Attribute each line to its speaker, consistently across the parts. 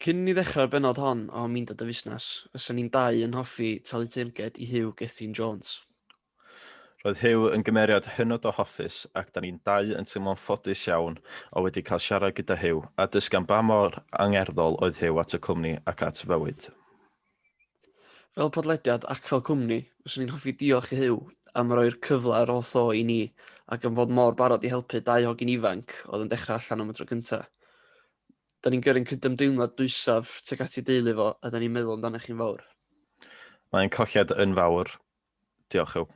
Speaker 1: Cyn i ni ddechrau'r bennod hon o Meindio Dy Fusnes, fysen ni'n dau yn hoffi talu teyrnged i Huw Gethin Jones.
Speaker 2: Roedd Huw yn gymeriad hynod o hoffus ac 'da ni'n dau yn teimlo'n ffodus iawn o wedi cael siarad gyda Huw a dysgu am ba mor angerddol oedd Huw at y cwmni ac at fywyd.
Speaker 1: Fel podlediad ac fel cwmni, fyswn i'n hoffi diolch i Huw am roi'r cyfle roth o i ni ac am fod mor barod i helpu dau hogyn ifanc oedd yn dechrau allan am y tro cyntaf. Da ni'n gyrru'n cydymdeimlad dwysaf tuag at ei deulu fo a da ni'n meddwl amdanoch chi'n fawr.
Speaker 2: Mae'n colled yn fawr. Diolch Huw.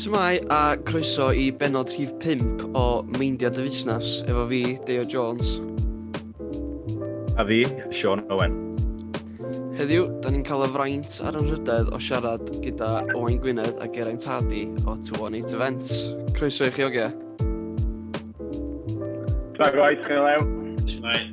Speaker 1: Shwmae a croeso i bennod rhif 5 o Meindia dy Fusnes efo fi, Deio Jones.
Speaker 2: A fi, Sean Owen.
Speaker 1: Heddiw, da ni'n cael y fraint a'r anrhydedd o siarad gyda Owain Gwynedd a Geraint Hardy o 218 Events. Croeso i chi ogia.
Speaker 3: Shwmae boys, chi'n lew?
Speaker 4: Shwmae.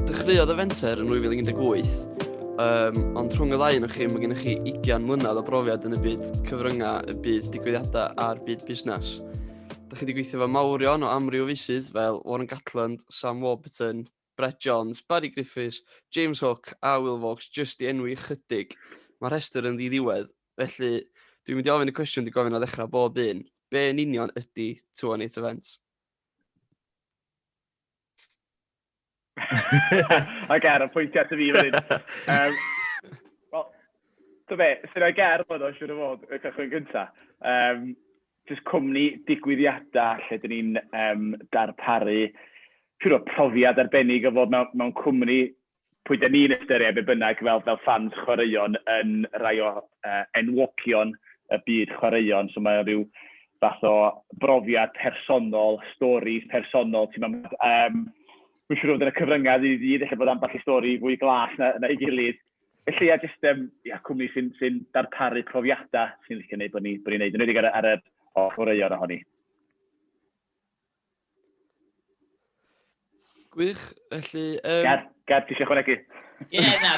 Speaker 1: Dechreuodd y fenter yn 2018, ond rhwng y ddau ohonoch chi, mae gennych chi 20 mlynedd o brofiad yn y byd cyfryngau, y byd digwyddiadau a'r byd busnes. Da chi wedi gweithio efo mawrion o amryw feysydd fel Warren Gatland, Sam Warburton, Brett Johns, Barry Griffiths, James Hook a Will Vaulks, jyst i enwi chydig. Mae'r rhestr yn ddiddiwedd, felly dwi'n mynd i ofyn y cwestiwn dwi'n gofyn ar ddechrau bob un. Be yn union ydy 218 Events?
Speaker 3: A ger, y pwyntio at y fi fan hyn. Wel, dy be, sy'n ei ger bod o'n siŵr o fod y cychwyn gynta. Jyst cwmni digwyddiadau lle dyn ni'n darparu siŵr o profiad arbennig o fod mewn cwmni pwy dyn ni'n ystyried be bynnag fel fans chwaraeon yn rai o enwogion y byd chwaraeon. So mae o'n rhyw fath o brofiad personol, stories personol. Ti'n meddwl, dwi'n siŵr fod yn y cyfryngau ddydd i ddydd, ella bod ambell i stori fwy glas na'i gilydd. Felly, ia, jyst ia, cwmni sy darparu profiadau sy'n licio gwneud bod ni'n bod ni wneud, yn enwedig ar yr ochr chwaraeon ohoni.
Speaker 1: Gwych, felly...
Speaker 3: Ger, Ger, ti eisiau chwanegu?
Speaker 4: Ie, na,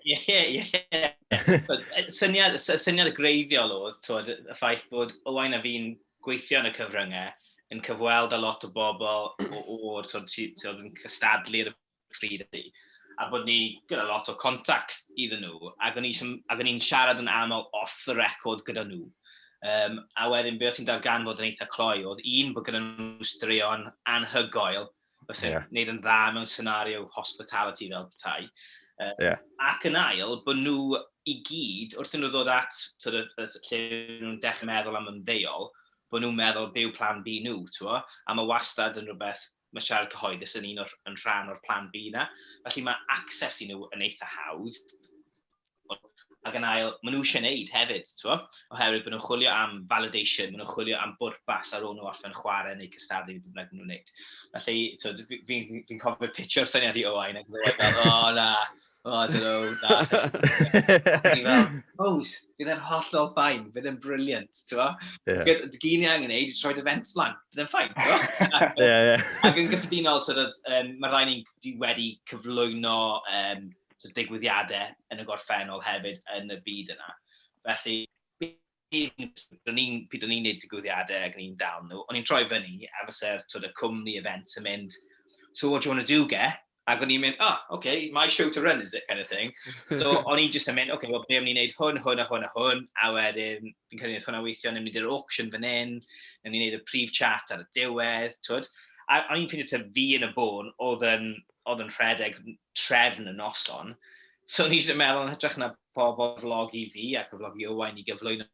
Speaker 4: ie. Syniad greiddiol oedd, twod, y ffaith bod Owain a fi'n gweithio yn y cyfryngau, yn cyfweld â lot o bobl o'r, twod, sydd oedd yn cystadlu ar y pryd ydy, a bod ni gyda lot o contacts iddyn nhw, ac o'n i'n siarad yn aml off the record gyda nhw. A wedyn, be oedd ti'n darganfod yn eitha cloi oedd un, bod gyda nhw straeon anhygoel, fysa'n neud yn dda mewn scenario hospitality fel petai. Ac yn ail, bod nhw i gyd, wrth nhw ddod at sort of, lle nhw'n dechrau meddwl am ymddeol, bod nhw'n meddwl be yw plan B nhw, t'wo? A mae wastad yn rhywbeth, mae siarad cyhoeddus yn un o'r, yn rhan o'r plan B na. Felly mae access i nhw yn eitha hawdd. Ac yn ail, maen nhw eisiau gwneud hefyd, t'wo? Oherwydd bod nhw'n chwilio am validation, maen nhw'n chwilio am bwrpas ar ôl nhw orffen chwarae neu cystadlu, beth bynnag maen nhw'n gwneud. Felly, t'wod, fi cofio pitio'r syniad i Owain, ac oedd fel, oh na, oh, I don't know, na. Ac o'n i fel, oh, bydd e'n hollol fine, bydd e'n brilliant, t'wo? Gyn i angen neud, i troed events mlaen, bydd e'n fine, t'wo? Ac yn gyffredinol, t'wod, mae'r rhai ni'n wedi cyflwyno digwyddiadau yn y gorffennol hefyd yn y byd yna. Felly, pryd o'n i'n neud digwyddiadau ac o'n i'n dal nhw, o'n i'n troi fyny a fysa'r, t'wod, y cwmni events yn mynd, so what do you want to do, ge? Ac o'n i'n mynd, oh, okay, my show to run, is it, kind of thing. So o'n i'n just yn mynd, okay, well, be am ni'n neud hwn, hwn a hwn a hwn, a wedyn fi'n credu wneud hwnna weithio, wnawn ni neud yr auction fan hyn, wnawn ni neud y prif chat ar y diwedd, t'wod. A o'n i'n ffeindio ta fi yn y bôn oedd yn rhedeg trefn y noson. So o'n i jyst yn meddwl, yn hytrach na pobl cyflogi fi a cyflogi Owain i gyflwyno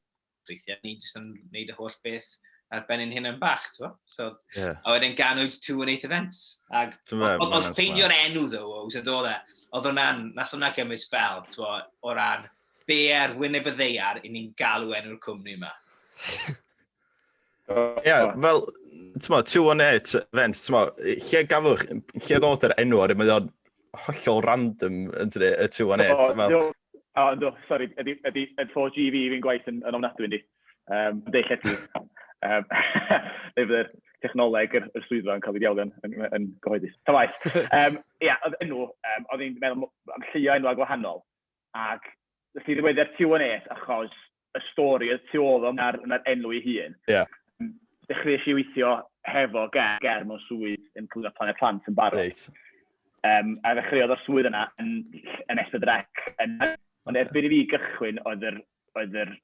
Speaker 4: weithiau, ni jyst yn gwneud y holl beth ar ben ein hunain bach, ti'n gwbod? So, a wedyn ganwyd 218 Events. Ac
Speaker 2: Ti'n meddwl,
Speaker 4: oedd
Speaker 2: ma' hwnna'n
Speaker 4: ffeindio'r
Speaker 2: smart.
Speaker 4: enw ddo, Ows, yn dod e, oedd hwnna'n, nath hwnna gymryd spel, ti'n gwbod, o ran be ar wyneb y ddaear i ni'n galw enw'r cwmni yma.
Speaker 2: Ie, fel, ti'n meddwl, 218 Events, ti'n meddwl, lle gafwch, lle ddoth yr enw ar, mae o'n hollol random, yn tydi, y 218,
Speaker 3: O,
Speaker 2: fel.
Speaker 3: do, o, do, sori, ydy 4G fi fi'n gwaith yn ofnadwy, yndi. Deall ti. Neu fydde'r Technoleg yr swyddfa yn cael ei diawlio yn gyhoeddus. Ta waeth. Ia, oedd enw, oedd hi'n meddwl am lleio enwau gwahanol, ac nes i ddiweddu ar 218 achos y stori oedd tu ôl o na'r enw ei hun. Dechreuais i weithio hefo Ger mewn swydd yn cyflwyno Planed Plant yn barod. A ddechreuodd o'r swydd yna yn S4C. Ond erbyn i fi gychwyn, oedd yr Planed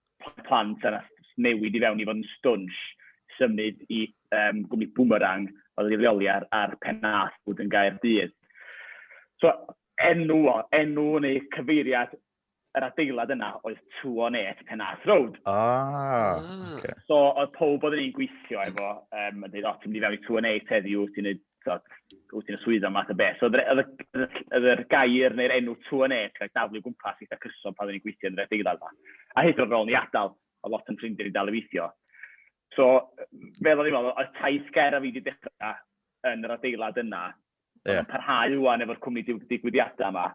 Speaker 3: Plant yna newid i fewn i fod yn Stwnsh, symud i gwmni Boomerang, oedd wedi leoli ar Penarth yn Gaerdydd. So, enw neu cyfeiriad yr adeilad yna oedd 218 Penarth Road.
Speaker 2: Ah, okay.
Speaker 3: So, oedd pob oedden ni'n gweithio efo, yn dweud, "O, ti'n mynd i fewn i 218 heddiw, ti'n neud, so, wyt ti'n y swyddfa math o beth." So, oedd yr gair neu'r enw 218 cael daflu o gwmpas eitha cyson pan oedden ni'n gweithio yn yr adeilad yma. A hyd yn oed ar ôl ni adael, oedd lot o'n ffrindiau ni dal i weithio. So, fel o'n i'n meddwl, oedd taith Ger a fi wedi dechrau yn yr adeilad yna. Oedd yn parhau wan efo'r cwmni digwyddiadau yma.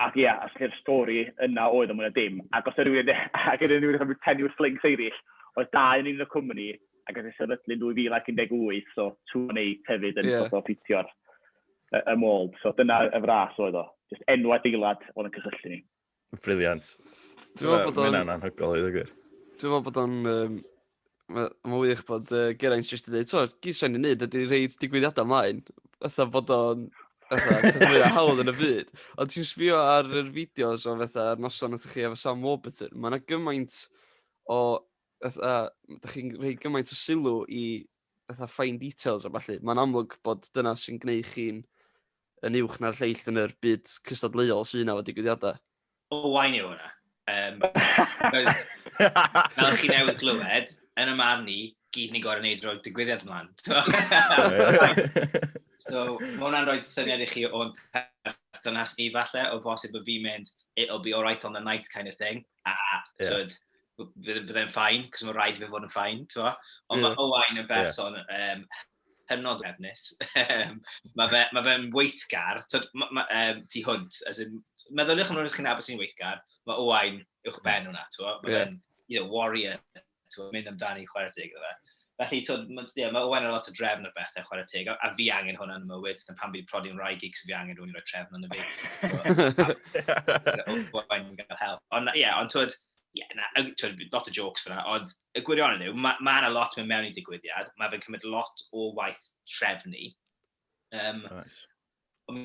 Speaker 3: Ac ia, as lle'r stori yna oedd o mwy na dim. Ac os oedd rhywun, ac oedd rhywun yn tenniwr slings eraill, oedd dau yn un o'r cwmni, ac oedd ei sefydlu yn 2018, so 218 hefyd yn sort of ffitio'r y mold. So dyna y fras oedd o. Just enw adeilad oedd yn cysylltu ni.
Speaker 2: Brilliant.
Speaker 1: Dwi'n meddwl bod
Speaker 2: o'n Mae'n anhygoel i ddweud gwir.
Speaker 1: Dwi'n meddwl bod o'n... Mae wych bod Geraint jyst yn dweud, so, gyd sy'n ei wneud ydy rhoid digwyddiadau ymlaen. Fatha bod o'n fatha peth mwyaf hawdd yn y byd. Ond ti'n sbio ar yr fideos o fatha'r noson nath chi efo Sam Warburton, mae yna gymaint o, fatha, da chi'n rhoi gymaint o sylw i fatha fine details o falle. Mae'n amlwg bod dyna sy'n gwneud chi'n yn uwch na'r lleill yn yr byd cystadleuol sy'n yna efo digwyddiadau.
Speaker 4: Owain yw hwnna. Fel chi newydd glywed, yn y marn ni, gyd ni'n gorau wneud roed digwyddiad ymlaen. So, mae hwnna'n rhoi syniad i chi o'n perthynas ni falle, o bosib bod fi'n mynd, "It'll be alright on the night" kind of thing. A, yeah, bydde'n fine, cos mae rhaid i fe fod yn fine, ti'n. Ond mae Owain yn berson hynod o drefnus. Mae fe'n weithgar, twyd, tu hwnt. As in, meddyliwch am rhywun chi'n nabod sy'n weithgar, mae Owain uwch ben hwnna, ti'n. Mae fe'n warrior, ti'n, mynd amdani, chwarae teg iddo fe. Felly, twyd, yeah, mae Owain yn lot o drefn ar bethau, chwarae teg, a fi angen hwnna yn y mywyd. Dyna pam fi wedi prodi yn rai gigs, fi angen rhywun i roi trefn yn y fi. So, Owain yn gael help. Ond, ie, yeah, ond twyd, ie, na, twyd, lot o jokes fyna, ond y gwirionedd yw, mae ma yna lot mynd mewn i digwyddiad, mae fe'n cymryd lot o waith trefnu. Ond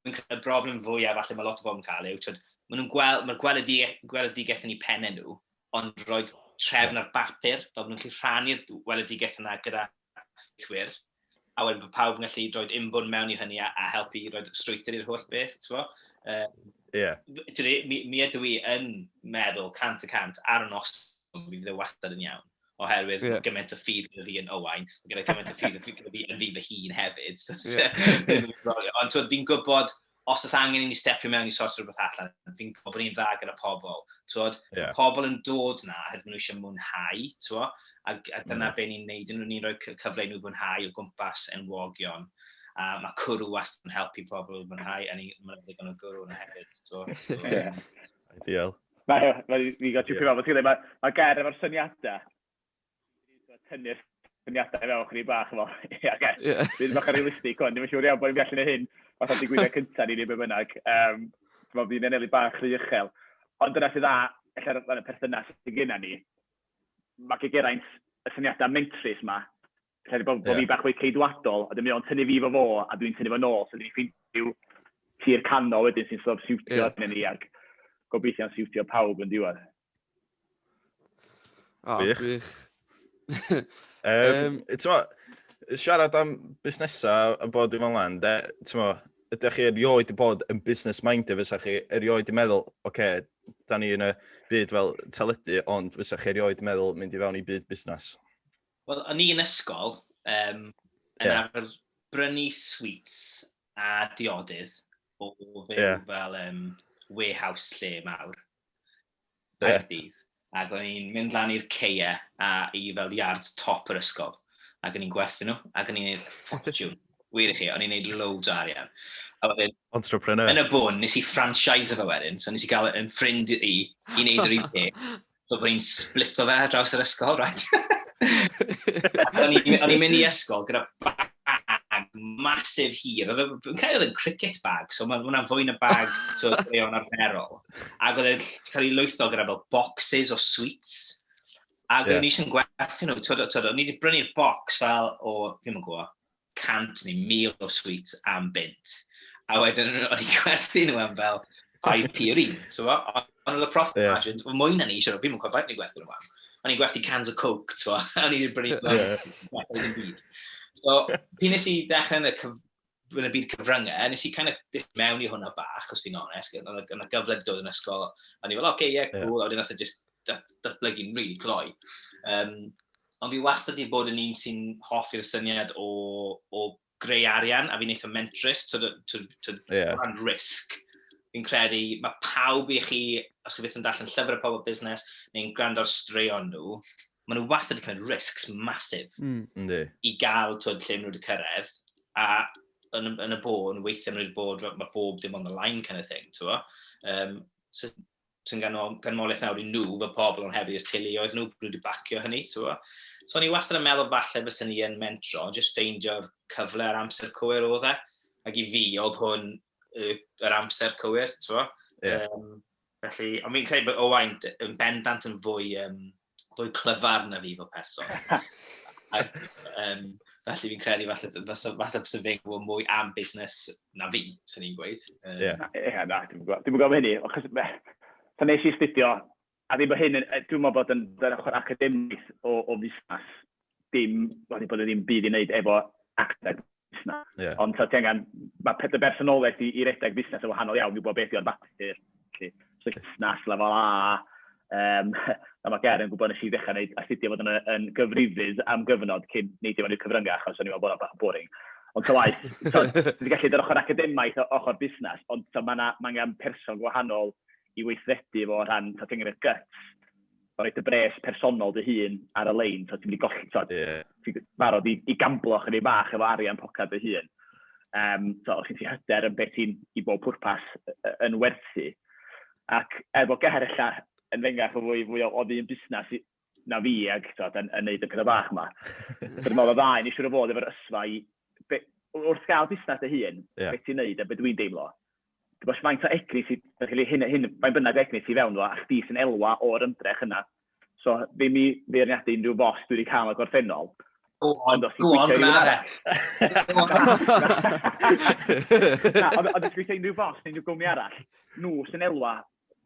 Speaker 4: y broblem fwyaf falle mae lot o bobl yn cael yw, twyd, maen nhw'n gweld, mae'r gweledigaeth yn eu pennau nhw, ond rhoi trefn ar bapur, fel bod nhw'n gallu rhannu'r weledigaeth yna gyda gweithwyr, a wedyn bod pawb yn gallu rhoi input mewn i hynny a helpu i roi strwythur i'r holl beth, ti'n bo? Tydi, mi ydw i yn meddwl 100% ar y noson mi fydd e wastad yn iawn, oherwydd gymaint o ffydd gyda fi yn Owain, gyda gymaint o ffydd gyda fi yn fi fy hun hefyd. So, ond twyd, fi'n gwybod, os oes angen i ni stepio mewn i sortio rhywbeth allan, fi'n gwybod bod ni'n dda gyda pobl. Twod, pobl yn dod na, oherwydd maen nhw eisiau mwynhau, twod, a dyna be ni'n neud, ni'n rhoi cyfle i nhw fwynhau o gwmpas enwogion. A mae cwrw wastad yn helpu pobl i fwynhau, a ni, mae'n ddigon o gwrw yna hefyd. Twod, so,
Speaker 2: Ideal.
Speaker 3: Mae, fi gael tipyn fel, ti'n dweud, mae Ger efo'r syniadau, tynnu'r syniadau i fewn chydig bach efo, ia, Ger, dwi'n bach yn realistig hwn, ddim yn siŵr iawn bod ni'n gallu neud hyn, fatha digwyddiad cyntaf ni neu be bynnag. Dwi'n meddwl fi'n anelu bach rhy uchel. Ond dyna sydd dda, ella yn y perthynas sydd genna ni, mae gen Geraint y syniadau mentrus ma, lle bod fi bach fwy ceidwadol, a dwi'n mynd o'n tynnu fi fo fo, a dwi'n tynnu fo nôl, so dwi'n ffeindio tir canol wedyn sy'n sort of siwtio ni, ac gobeithio'n siwtio pawb yn diwedd.
Speaker 1: O,
Speaker 2: Gwych.
Speaker 1: Gwych.
Speaker 2: T'mo, siarad am busnesau a bod dim lan, de, t'mo, ydych chi erioed wedi bod yn business minded, fysa chi erioed wedi meddwl, oce, okay, da ni yn y byd fel teledu, ond fysa chi erioed wedi meddwl mynd i fewn i byd busnes?
Speaker 4: Wel, o'n i yn ysgol, yn arfer brynu sweets a diodydd o fyw fel warehouse lle mawr. Caerdydd. Ac o'n i'n mynd lan i'r ceia a i fel yard top yr ysgol. Ac o'n i'n gwerthu nhw, ac o'n i'n neud ffortiwn. Wir i chi, o'n i'n neud loads o arian. A wedyn,
Speaker 2: Entrepreneur.
Speaker 4: yn y bôn, nes i franchise fo wedyn, so nes i gael yn ffrind i neud yr un peth. So bod ni'n splito fe ar draws yr ysgol, right? O'n i'n mynd i ysgol gyda bag massive hir. Oedd fi'n credu oedd yn cricket bag, so mae hwnna'n fwy na bag creon arferol. Ac oedd e'n cael ei lwytho gyda fel boxes o sweets. Ac o'n i eisiau gwerthu nhw. Twyd, o'n i wedi brynu'r box fel o, fi'n mynd gwybod, 100 neu 1,000 o sweets am bunt. A wedyn o'n i'n gwerthu nhw am fel 5p yr un. So, ond oedd y profit margin, mwy na ni, siwr, fi'n mynd gwybod faint ni'n gwerthu nhw am. O'n i'n gwerthu cans o Coke, t'wo, o'n i wedi brynu ddim byd. So, pryd nes i ddechrau yn y byd cyfryngau, nes i kind of disgyn mewn i hwnna bach, os fi'n onest, oedd yna gyfle wedi dod yn ysgol, a ni fel, oce, okay, yeah, cool, a wedyn nath e just datblygu'n really gloi. Ond fi wastad wedi bod yn un sy'n hoffi'r syniad o greu arian, a fi'n eitha mentrus, to ran risg. Fi'n credu, mae pawb i chi, os chi byth yn darllen llyfr y pobl busnes, neu'n gwrando ar straeon nhw, maen nhw wastad wedi cymryd risks massive i gael, twyd, lle maen nhw wedi cyrraedd, a yn y bôn, weithiau maen nhw wedi bod, mae bob dim on the line kind of thing, ti'n So, sy'n ganmoliaeth nawr i nhw fel pobl, ond hefyd i'r teuluoedd nhw, bod nhw wedi bacio hynny, ti'n So o'n i wastad yn meddwl falle fyswn i yn mentro, ond just ffeindio'r cyfle a'r amser cywir oedd e. Ac i fi, oedd hwn yr amser cywir, ti'n Felly, ond fi'n credu bod Owain yn bendant yn fwy clyfar na fi fel person. Ac, felly fi'n credu falle bysa fe'n gwybod mwy am busnes na fi, sy'n ni'n gweud.
Speaker 3: Ie, na, dwi'm yn gwybod hynny. Achos, pan nes i astudio, a ddim bod hyn, dwi'n meddwl bod yn ochr academaidd o fusnes, dim, wedi bod yn ddim byd i wneud efo academaidd busnes. Ond so, ti angen, mae dy bersonoliaeth i redeg busnes yn wahanol iawn i gwybod beth yw'r bapur. Felly, so busnes lefel A, a mae Ger yn gwybod nes i ddechrau wneud astudio fod yn gyfrifydd am gyfnod cyn neidio mewn i'r cyfryngau, achos o'n i'n meddwl bod o'n bach yn boring. Ond ta waeth, so, dwi'n gallu dod ochr academaidd o ochr busnes, ond so, mae angen person gwahanol i weithredu fo o rhan, so, ti'n gwneud guts, o roid y bres personol dy hun ar y lein, so ti'n mynd i golli, so, ti'n barod i gamblo chydig bach efo arian pocad dy hun. So, os ti hyder yn beth ti'n i bob pwrpas yn werthu. Ac efo Ger ella yn fengach o fwy o ddyn busnes na fi ac so, yn neud y pethau bach yma. Dwi'n meddwl y ddau ni siŵr o fod efo'r ysfa i, be, wrth gael busnes dy hun, beth ti'n neud a beth dwi'n deimlo. Dwi'n meddwl faint o egni sydd, felly hyn, faint bynnag o egni sydd fewn fo, a chdi sy'n elwa o'r ymdrech yna. So, ddim i feirniadu unrhyw fos dwi wedi cael yn y gorffennol.
Speaker 4: Go on,
Speaker 3: Ond os ti'n
Speaker 4: go on,
Speaker 3: gweithio i
Speaker 4: gwna
Speaker 3: rywun
Speaker 4: fe.
Speaker 3: arall. Na, ond os ti'n gweithio i unrhyw fos neu unrhyw gwmni arall, nhw sy'n elwa,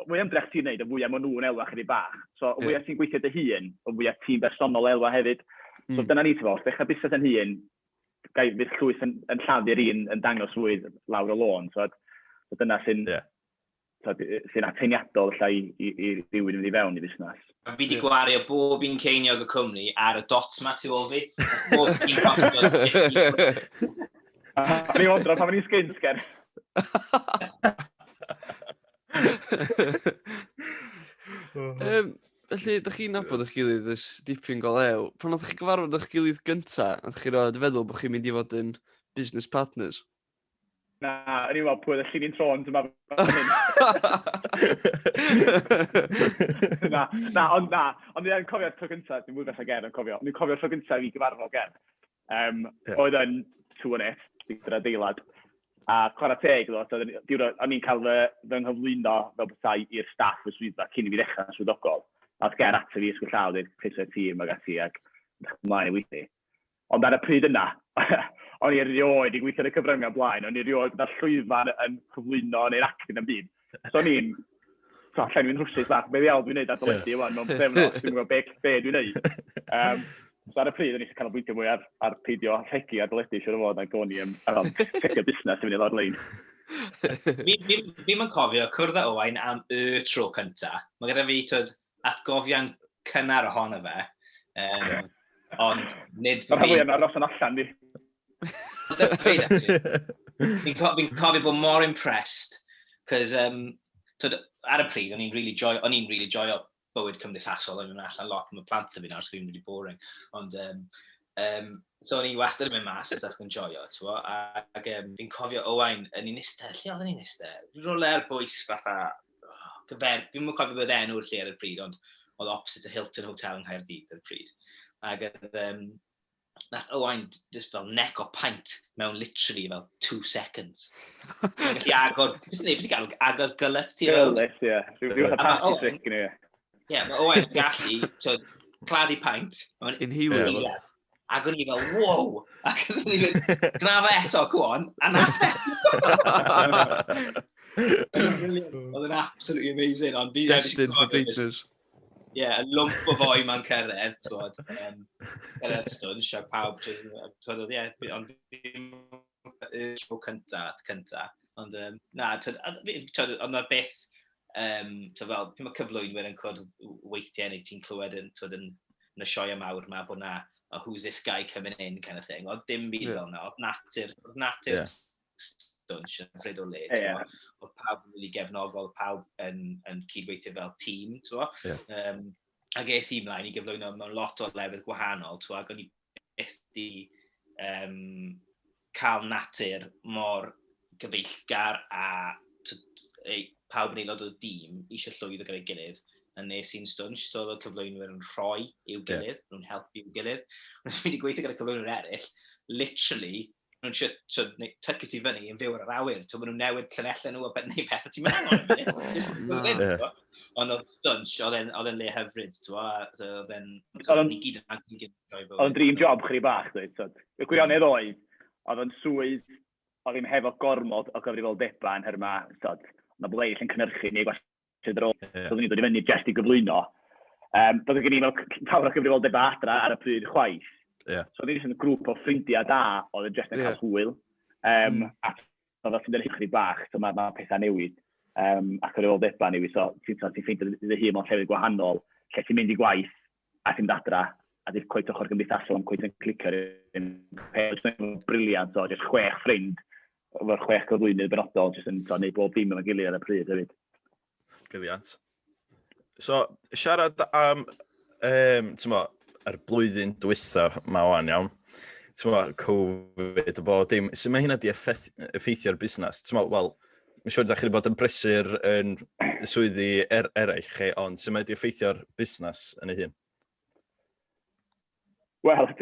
Speaker 3: mwy ymdrech ti'n neud, y fwyaf maen nhw'n elwa chydig bach. So, y fwyaf ti'n gweithio dy hun, y fwyaf ti'n bersonol elwa hefyd. So, dyna ni, ti'n fawr, dechrau busnes yn hun, gai fydd llwyth yn lladdu'r un yn dangos fwyd lawr y lôn. So dyna sy'n sy'n ateiniadol ella i rywun yn mynd i fewn i fusnes.
Speaker 4: Fi wedi gwario bob un ceiniog y cwmni ar y dots ma tu ôl fi. Bob un dot.
Speaker 3: O'n i'n wondro pam o'n i'n sgint, Ger.
Speaker 1: Felly, dych chi'n nabod eich gilydd ers dipyn go lew. Pan oeddech chi gyfarfod eich gilydd gynta, oeddech chi roed feddwl bod chi'n mynd i fod yn business partners?
Speaker 3: Na, o'n i'n meddwl pwy oedd y llinyn trôn yma fan hyn. Na, na, ond na, ond dwi'n cofio'r tro gyntaf, dwi'n mwy fatha Ger yn cofio, ond dwi'n cofio'r tro gyntaf i fi gyfarfod Ger. Oedd yn 218, gyda'r adeilad. A chwarae teg iddo, so o'n i'n cael fy nghyflwyno fel petai i'r staff y swyddfa cyn i fi ddechrau'n swyddogol. A oedd Ger ato fi ysgwydd llaw, dweud, croeso i'r tîm ag ati, ac ymlaen i weithio. Ond ar y pryd yna, o'n i erioed i gweithio yn y cyfryngau blaen, o'n i erioed gyda'r llwyfan yn cyflwyno neu'n acting yn byd. So o'n i'n, so allan i'n rhwsys bach, be ddiawl dwi'n neud ar deledu ŵan mewn pythefnos, dwi'm yn gwybod be dwi'n neud. So ar y pryd, o'n i eisiau canolbwyntio mwy ar peidio rhegi ar deledu, siŵr o fod, ac o'n i am checio busnes i fyny lawr lein.
Speaker 4: Fi'm yn cofio cwrdd â Owain am y tro cynta. Mae gyda fi, twyd, atgofion cynnar ohono fe. Ond nid
Speaker 3: Mae'r rhan
Speaker 4: fi.
Speaker 3: fwyaf yn aros yn allan, di.
Speaker 4: Dyna pryd, actually. Fi'n cofio bod mor impressed, cos, twyd, ar y pryd, o'n i'n really joio bywyd cymdeithasol, o'n i'n mynd allan lot, mae plant 'da fi nawr, so fi'n really boring. Ond, so o'n i wastad yn mynd mas a stuff yn joio, t'wo, ac fi'n cofio Owain, yn i'n eistedd, lle oedden ni'n eistedd? Rhywle ar bwys fatha, oh, gyfer, fi'n cofio beth enw'r lle ar y pryd, ond oedd opposite y Hilton Hotel yng Nghaerdydd ar y pryd. Ac oedd, nath Owain just fel neck o pint mewn literally fel 2 seconds. Mae'n gallu agor, beth ti'n galw, agor gullet ti rownd?
Speaker 3: Gullet, ie. Rhyw fath o party trick yn ie.
Speaker 4: Ie, mae Owain yn gallu, so, claddu pint mewn
Speaker 1: Inhaler.
Speaker 4: eiliad. Ac o'n i fel, "Wow!" Ac o'n i'n mynd, "Gwna fe eto, go on." A na fe! Oedd yn absolutely amazing. Ond fi
Speaker 1: Destined for greatness.
Speaker 4: Ie, yeah, y lwmp o foi ma'n cyrraedd, twod. Cyrraedd Stwnsh, a pawb, just, twod, ie, ond y tro cynta. Ond, na, twod, twod, ond na byth, twod, fel, pryd mae cyflwynwyr yn clywed weithiau, neu ti'n clywed yn, twod, yn y sioe mawr ma, bod na, "Oh, who's this guy coming in," kind of thing. Oedd dim byd fel na, oedd natur Stwnsh yn hyfryd o le. T'mo'. Oedd pawb yn really gefnogol, pawb yn cydweithio fel tîm, t'mo'. A ges i mlaen i gyflwyno mewn lot o lefydd gwahanol, t'mo', ac o'n i byth di cael natur mor gyfeillgar a pawb yn aelod o'r dîm eisiau llwyddo gyda'i gilydd yn nes i'n Stwnsh, so oedd y cyflwynwyr yn rhoi i'w gilydd, nhw'n helpu i'w gilydd. Ond fi wedi gweithio gyda cyflwynwyr eraill, literally, nhw'n siarad, tycio ti fyny yn fyw ar yr awyr. So, maen nhw'n newid llinellau nhw a neu pethau ti'n mynd on a minute.
Speaker 1: Oh, na.
Speaker 4: Ond oedd Stwnsh, oedd e'n le hyfryd, ti'n gwbo, so ni gyd yn enjoy
Speaker 3: Oedd o'n dream job chri bach, dweud. So, y gwirionedd oedd, oedd o'n swydd, oedd ddim hefo gormod o gyfrifoldebau yn herma, so, na bleill yn cynhyrchu ni gwasio dro. So, oedden ni'n dod i fyny just i gyflwyno. Doedd gen i fel llawer o gyfrifoldebau adra ar y pryd chwaith. So, oedden ni jyst yn grŵp o ffrindiau da oedd yn just yn cael hwyl. A oedd ti'n dweud chydig bach, so mae pethau newid. A cyfrifoldebau newid, so ti'n ti ffeindio dy hun mewn llefydd gwahanol, lle ti'n mynd i gwaith a ti'n mynd adra, a di'r cweit ochr gymdeithasol yn cweit yn clicio ar un peth. Brilliant o, just chwech ffrind, efo'r chwech cyflwynydd benodol, jyst yn to, neud bob dim efo'n gilydd ar y pryd hefyd.
Speaker 2: Brilliant. So, siarad am, ti'n mo, yr blwyddyn dwytha ma wan, iawn. Ti'n mo, Covid a bod dim. Sut mae hynna di effeithio'r busnes? Ti'n mo, wel, mae'n siŵr da chi wedi bod yn brysur yn swyddi eraill chi, ond sut mae wedi effeithio'r busnes yn ei hun?
Speaker 3: Wel,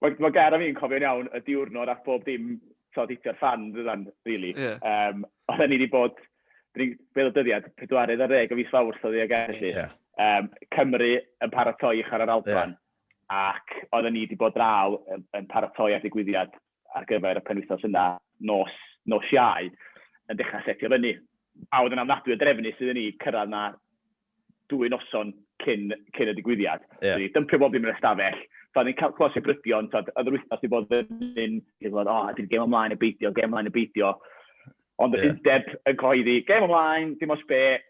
Speaker 3: mae Gar a fi'n cofio'n iawn y diwrnod a bob dim so, hitio'r fan, dydan, really. Oedden ni wedi bod, beth o dyddiad, 14 o fis Fawrth oedd i ag felly. Cymru yn paratoi i chwarae'r Alban. Ac oedden ni wedi bod draw yn paratoi ar digwyddiad ar gyfer y penwythnos yna, nos Iau, yn dechrau setio fyny. A oedd yn ofnadwy o drefnu sydd ni cyrraedd na 2 noson cyn y digwyddiad. So, ni dympio bob dim yn y stafell. So, ni'n cael clos i brydion, so, oedd yr wythnos wedi bod yn un, o, oh, di'r gêm ymlaen y beidio, gêm ymlaen y beidio. Ond y undeb yn cyhoeddi, "Gêm ymlaen, dim os be,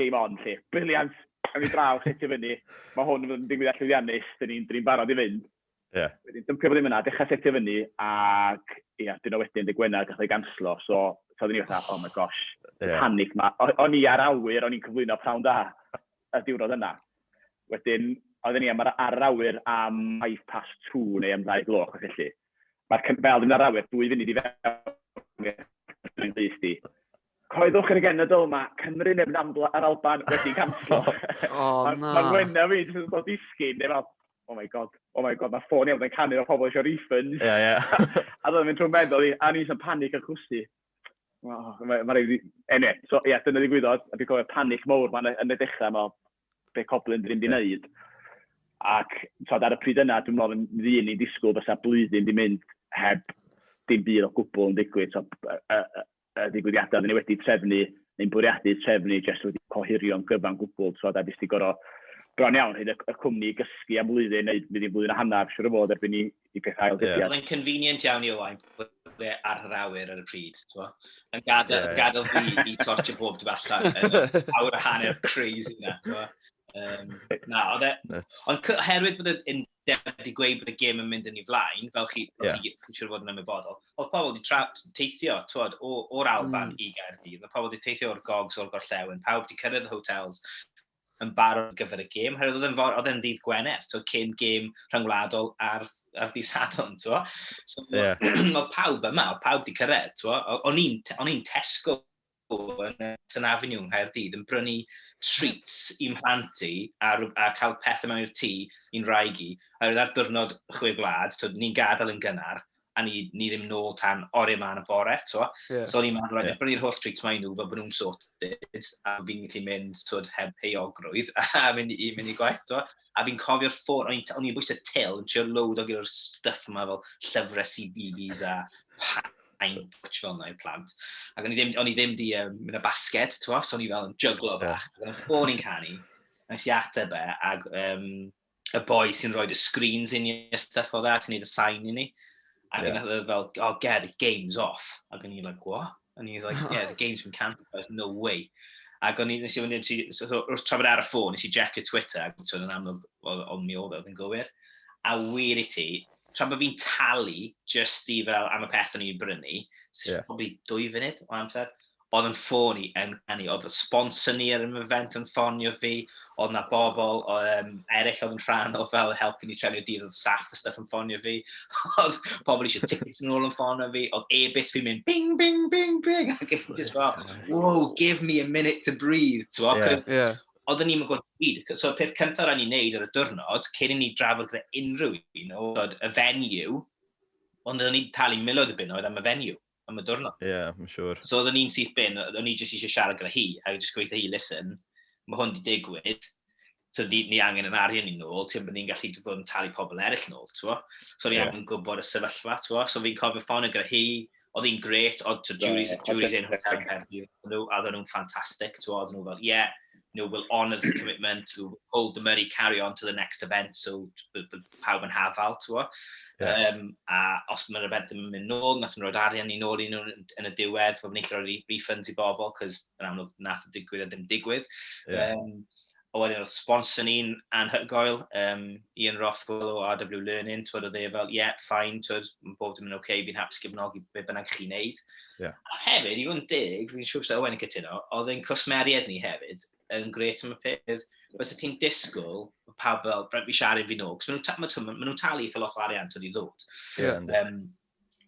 Speaker 3: game on," lle. Brilliant, awn ni draw, setio fyny. Mae hwn yn digwyddiad llwyddiannus, dyn ni'n ni barod i fynd. Wedyn, dympio bob dim yna, dechrau setio fyny, ac ia, dyn nhw wedyn, dy Gwener, gath ei ganslo. So oedden ni fatha, "Oh my gosh," panic ma. O'n i ar awyr, o'n i'n cyflwyno prawn da y diwrnod yna. Wedyn, oedden ni am ar yr awyr am 2:05 neu am 2 gloch, ac felly. Mae'r fel ddim ar awyr, 2 funud i fewn i'r glust i, "Coeddwch yn y genedl, mae Cymru neu ar Alban wedi canslo."
Speaker 1: O, na.
Speaker 3: Mae'n wena fi, jyst yn dod disgyn, neu fel, "Oh my God, oh my God," mae ffôn iawn yn canu o pobl eisiau refunds.
Speaker 2: Ie, ie.
Speaker 3: A doedd yn mynd trwy'n meddwl i, a ni'n panic yn chwysu. Oh, ma raid i. Anyway, so ie, yeah, dyna ddigwyddodd, a dwi'n cofio panic mowr ma'n yn y dechrau, ma, be coblyn dyn ni'n di wneud. Ac twod, ar y pryd yna, dwi'n meddwl yn ddyn ni'n disgwyl fysa blwyddyn di mynd heb dim byd o gwbl yn digwydd. So, y digwyddiadau oedden ni wedi trefnu, neu'n bwriadu trefnu, jyst wedi cohirio'n gyfan gwbl. So, a jyst i gorau bron iawn, hyd y cwmni i gysgu am blwyddyn, neu fydd hi'n blwyddyn a hanner, siwr o fod erbyn i pethau ail
Speaker 4: gydiad. Oedd e'n convenient iawn i Owain bod e ar yr awyr ar y pryd, t'mo'? Yn gadael, gadael fi i sortio bob dim allan yn y awr a hanner crazy na, t'mo'? Na, oedd e.
Speaker 2: Nuts.
Speaker 4: Ond oherwydd bod y undeb wedi gweud bod y gêm yn mynd yn ei flaen, fel chi, fel chi'n siŵr fod yn ymwybodol, oedd pobl wedi teithio, t'wod, o'r Alban i Gaerdydd, oedd pobl wedi teithio o'r gogs o'r gorllewin, pawb wedi cyrraedd y hotels yn barod ar gyfer y gêm, oherwydd oedd e'n ddydd Gwener, t'wod, cyn gêm rhyngwladol ar ddydd Sadwrn, t'wo. So, oedd pawb yma, oedd pawb wedi cyrraedd, t'wo. O'n i'n Tesco yn St Avenue yng Nghaerdydd yn brynu treats i'n mhlant i a cael pethau mewn i'r tŷ i'n rhaeg i. A roedd ar diwrnod Chwe Gwlad, twyd, ni'n gadael yn gynnar, a ni ddim nôl tan oriau ma yn y bore, twa. Yeah. So o'n i'n meddwl, right, brynu'r holl treats mae nhw fel bod nhw'n sorted, a fi'n gallu mynd, twyd, heb heuogrwydd, a mynd i gwaith, twa. A fi'n cofio'r ffôn, o'n i'n bwysau til, yn trio load o gyda'r stuff yma fel llyfrau CBeebies a paint fel yna i'r plant. Ac o'n i ddim di mynd â basged, twa, so o'n i fel yn jyglo bach. Ac o'n ffôn i'n canu, nes i ateb e, ac y boi sy'n rhoi y screens i ni a stuff o that, sy'n neud y sign i ni. Ac yeah. Oedd fel, "Oh, get the game's off." Ac o'n i like, "What?" And he was like, "Yeah, the game's been cancelled, no way." Ac o'n i, nes i fynd, so, wrth tra bod ar y ffôn, nes i check Twitter, ac so, yn amlwg, oedd mi oedd yn gywir. A wir i ti, tra bod fi'n talu just i fel am y peth o'n i'n brynu, sy'n probably 2 funud o amser, oedd yn ffôn i yn canu, oedd y sponsor ni ar y event yn ffonio fi, oedd na bobl eraill oedd yn rhan o fel helpu ni trefnu'r dydd, oedd staff a stuff yn ffonio fi, oedd pobl eisiau tickets yn ôl yn ffonio fi, oedd e-byst fi'n mynd bing, bing, bing, bing, ac o'n i just fel, "Whoa, give me a minute to breathe," ti'n gwbod? Oedden ni'n gwybod byd. So, y peth cyntaf rhaid ni wneud ar y diwrnod, cyn i ni drafod gyda unrhyw un, oedd y venue, ond oedden ni'n talu miloedd o bunnoedd am y venue, am y diwrnod.
Speaker 2: Ie, yeah, I'm sure.
Speaker 4: So oedden ni'n syth bin, o'n i jyst eisiau siarad gyda hi, a jyst gweithio hi, "Listen, mae hwn di digwydd, so ni angen yn arian ni nôl, ti'n bod ni'n gallu bod yn talu pobl eraill nôl," ti'n So ni angen gwybod y sefyllfa, ti'n So fi'n cofio ffonio gyda hi, oedd hi'n great, oedd to Jurys Inn Hotel yn Caerdydd, nhw, a oedden nhw'n ffantastig, ti'n oedden nhw fel, "Yeah, we'll honour the commitment, we'll hold the money, carry on to the next event," so bydd pawb yn hafal, ti'n gwbod? Yeah. A os mae'r event ddim yn mynd nôl, nath nhw roed arian ni nôl i nhw yn y diwedd, bod ni'n gallu rhoi refunds i bobl, cos yn amlwg nath y digwydd a ddim digwydd. Yeah. A wedyn oedd sponsor ni'n anhygoel, Ian Rothwell o RW Learning, twyd, oedd e fel, "Yeah, fine," twyd, "mae bob dim yn oce, okay, fi'n hapus gefnogi be bynnag chi'n neud." A hefyd, i fod yn deg, fi'n siŵr bod Owen yn cytuno, oedd ein cwsmeriaid ni hefyd yn grêt am y peth. Fysa ti'n disgwyl, bod pawb fel, "Rhaid fi siarad fi nôl," cos ma nhw talu eitha lot o arian tyd i ddod.
Speaker 2: Ie, yndi.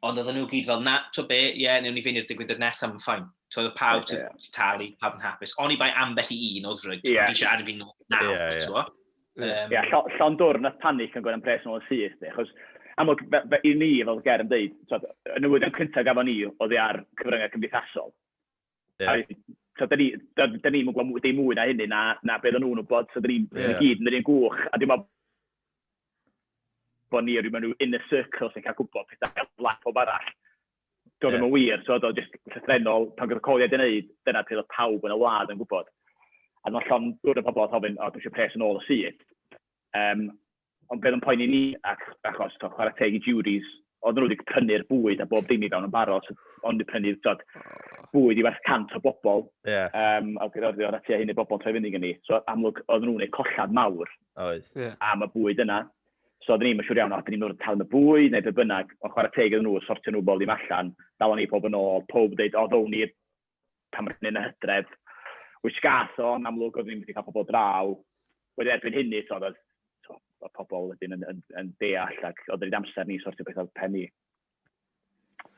Speaker 4: Ond oedden nhw gyd fel, "Na, to be, ie, yeah, newn ni fynd i'r digwyddiad nesaf, mae'n fine." So oedd pawb ti talu, pawb yn hapus. Oni bai ambell i un oedd rhaid, "Fi siarad fi nôl nawr," ti'n gwbo?
Speaker 3: Ie, llond dwrn nath panic yn gwneud am pres nôl yn syth, de, achos amlwg, i ni, fel Ger yn dweud, twod, y newyddion cyntaf gafon ni oedd ar cyfryngau cymdeithasol. A so, da ni'n gwybod dim mwy na hynny na beth o'n nhw'n wybod, so da ni'n gyd yn yr un gwch, a dim ond bod ni mewn rhyw inner circle sy'n cael gwybod pethau fel pob arall. Doedd ddim yn wir, so oedd o just llythrennol, pan gyda coliad i wneud, dyna pryd oedd pawb yn y wlad yn gwybod. A mae llond dwrn o bobl yn gofyn, "O, dwi eisiau pres yn ôl y syth." Ond beth yn poeni ni, ac achos to, chwarae teg i Juries, oedden nhw wedi prynu'r bwyd a bob dim i fewn yn barod, so ond wedi prynu tod, bwyd i werth 100 o bobl. A gyda oedd tua hyn i bobl troi fyny gen ni. So amlwg, oedden nhw'n gwneud collad mawr
Speaker 2: Oedd.
Speaker 3: Am y bwyd yna. So oedden ni'n siŵr iawn, o, dyn ni'n mynd i talu am y bwyd neu be bynnag, ond chwarae teg iddyn nhw, sortio nhw bob dim allan, dal ni pob yn ôl, pob dweud, "O, ddown ni pan mae'n yn y hydref." Which gath o, yn amlwg, oedden ni'n mynd i cael pobl draw. Wedi erbyn hynny, so, oedd so, oedd pobl wedyn yn deall ac oedd yr amser ni sortio pethau pen ni.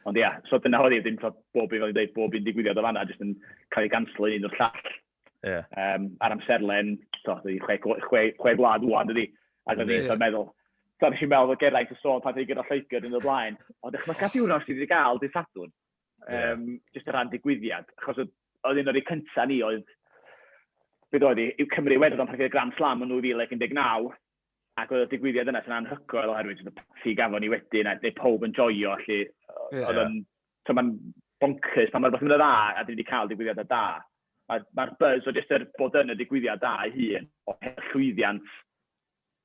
Speaker 3: Ond ia, so dyna oedd hi, ddim so, bob un, fel i'n dweud, bob un digwyddiad o fanna, jyst yn cael ei ganslo un o'r llall. Ar amserlen, so, dydi chwe gwlad wan, dydi? Ac oedd ni'n meddwl, so nes i'n meddwl bod Geraint yn sôn pan gyda Lloegr yn y blaen, ond dychmyga diwrnod sydd wedi gael dydd Sadwrn, jyst o ran digwyddiad, achos oedd un o'r cynta ni oedd, beth oedd hi, yw Cymru Iwerddon pan gyda Grand Slam yn 2019, ac oedd y digwyddiad yna sy'n anhygoel oherwydd y parti gafon ni wedyn, a neu pob yn joio, felly oedd yn, so mae'n bonkers, pan mae'r beth yn mynd yn dda, a dyn ni wedi cael digwyddiad da, mae'r ma buzz o jyst yr bod yn y digwyddiad da ei hun, o llwyddiant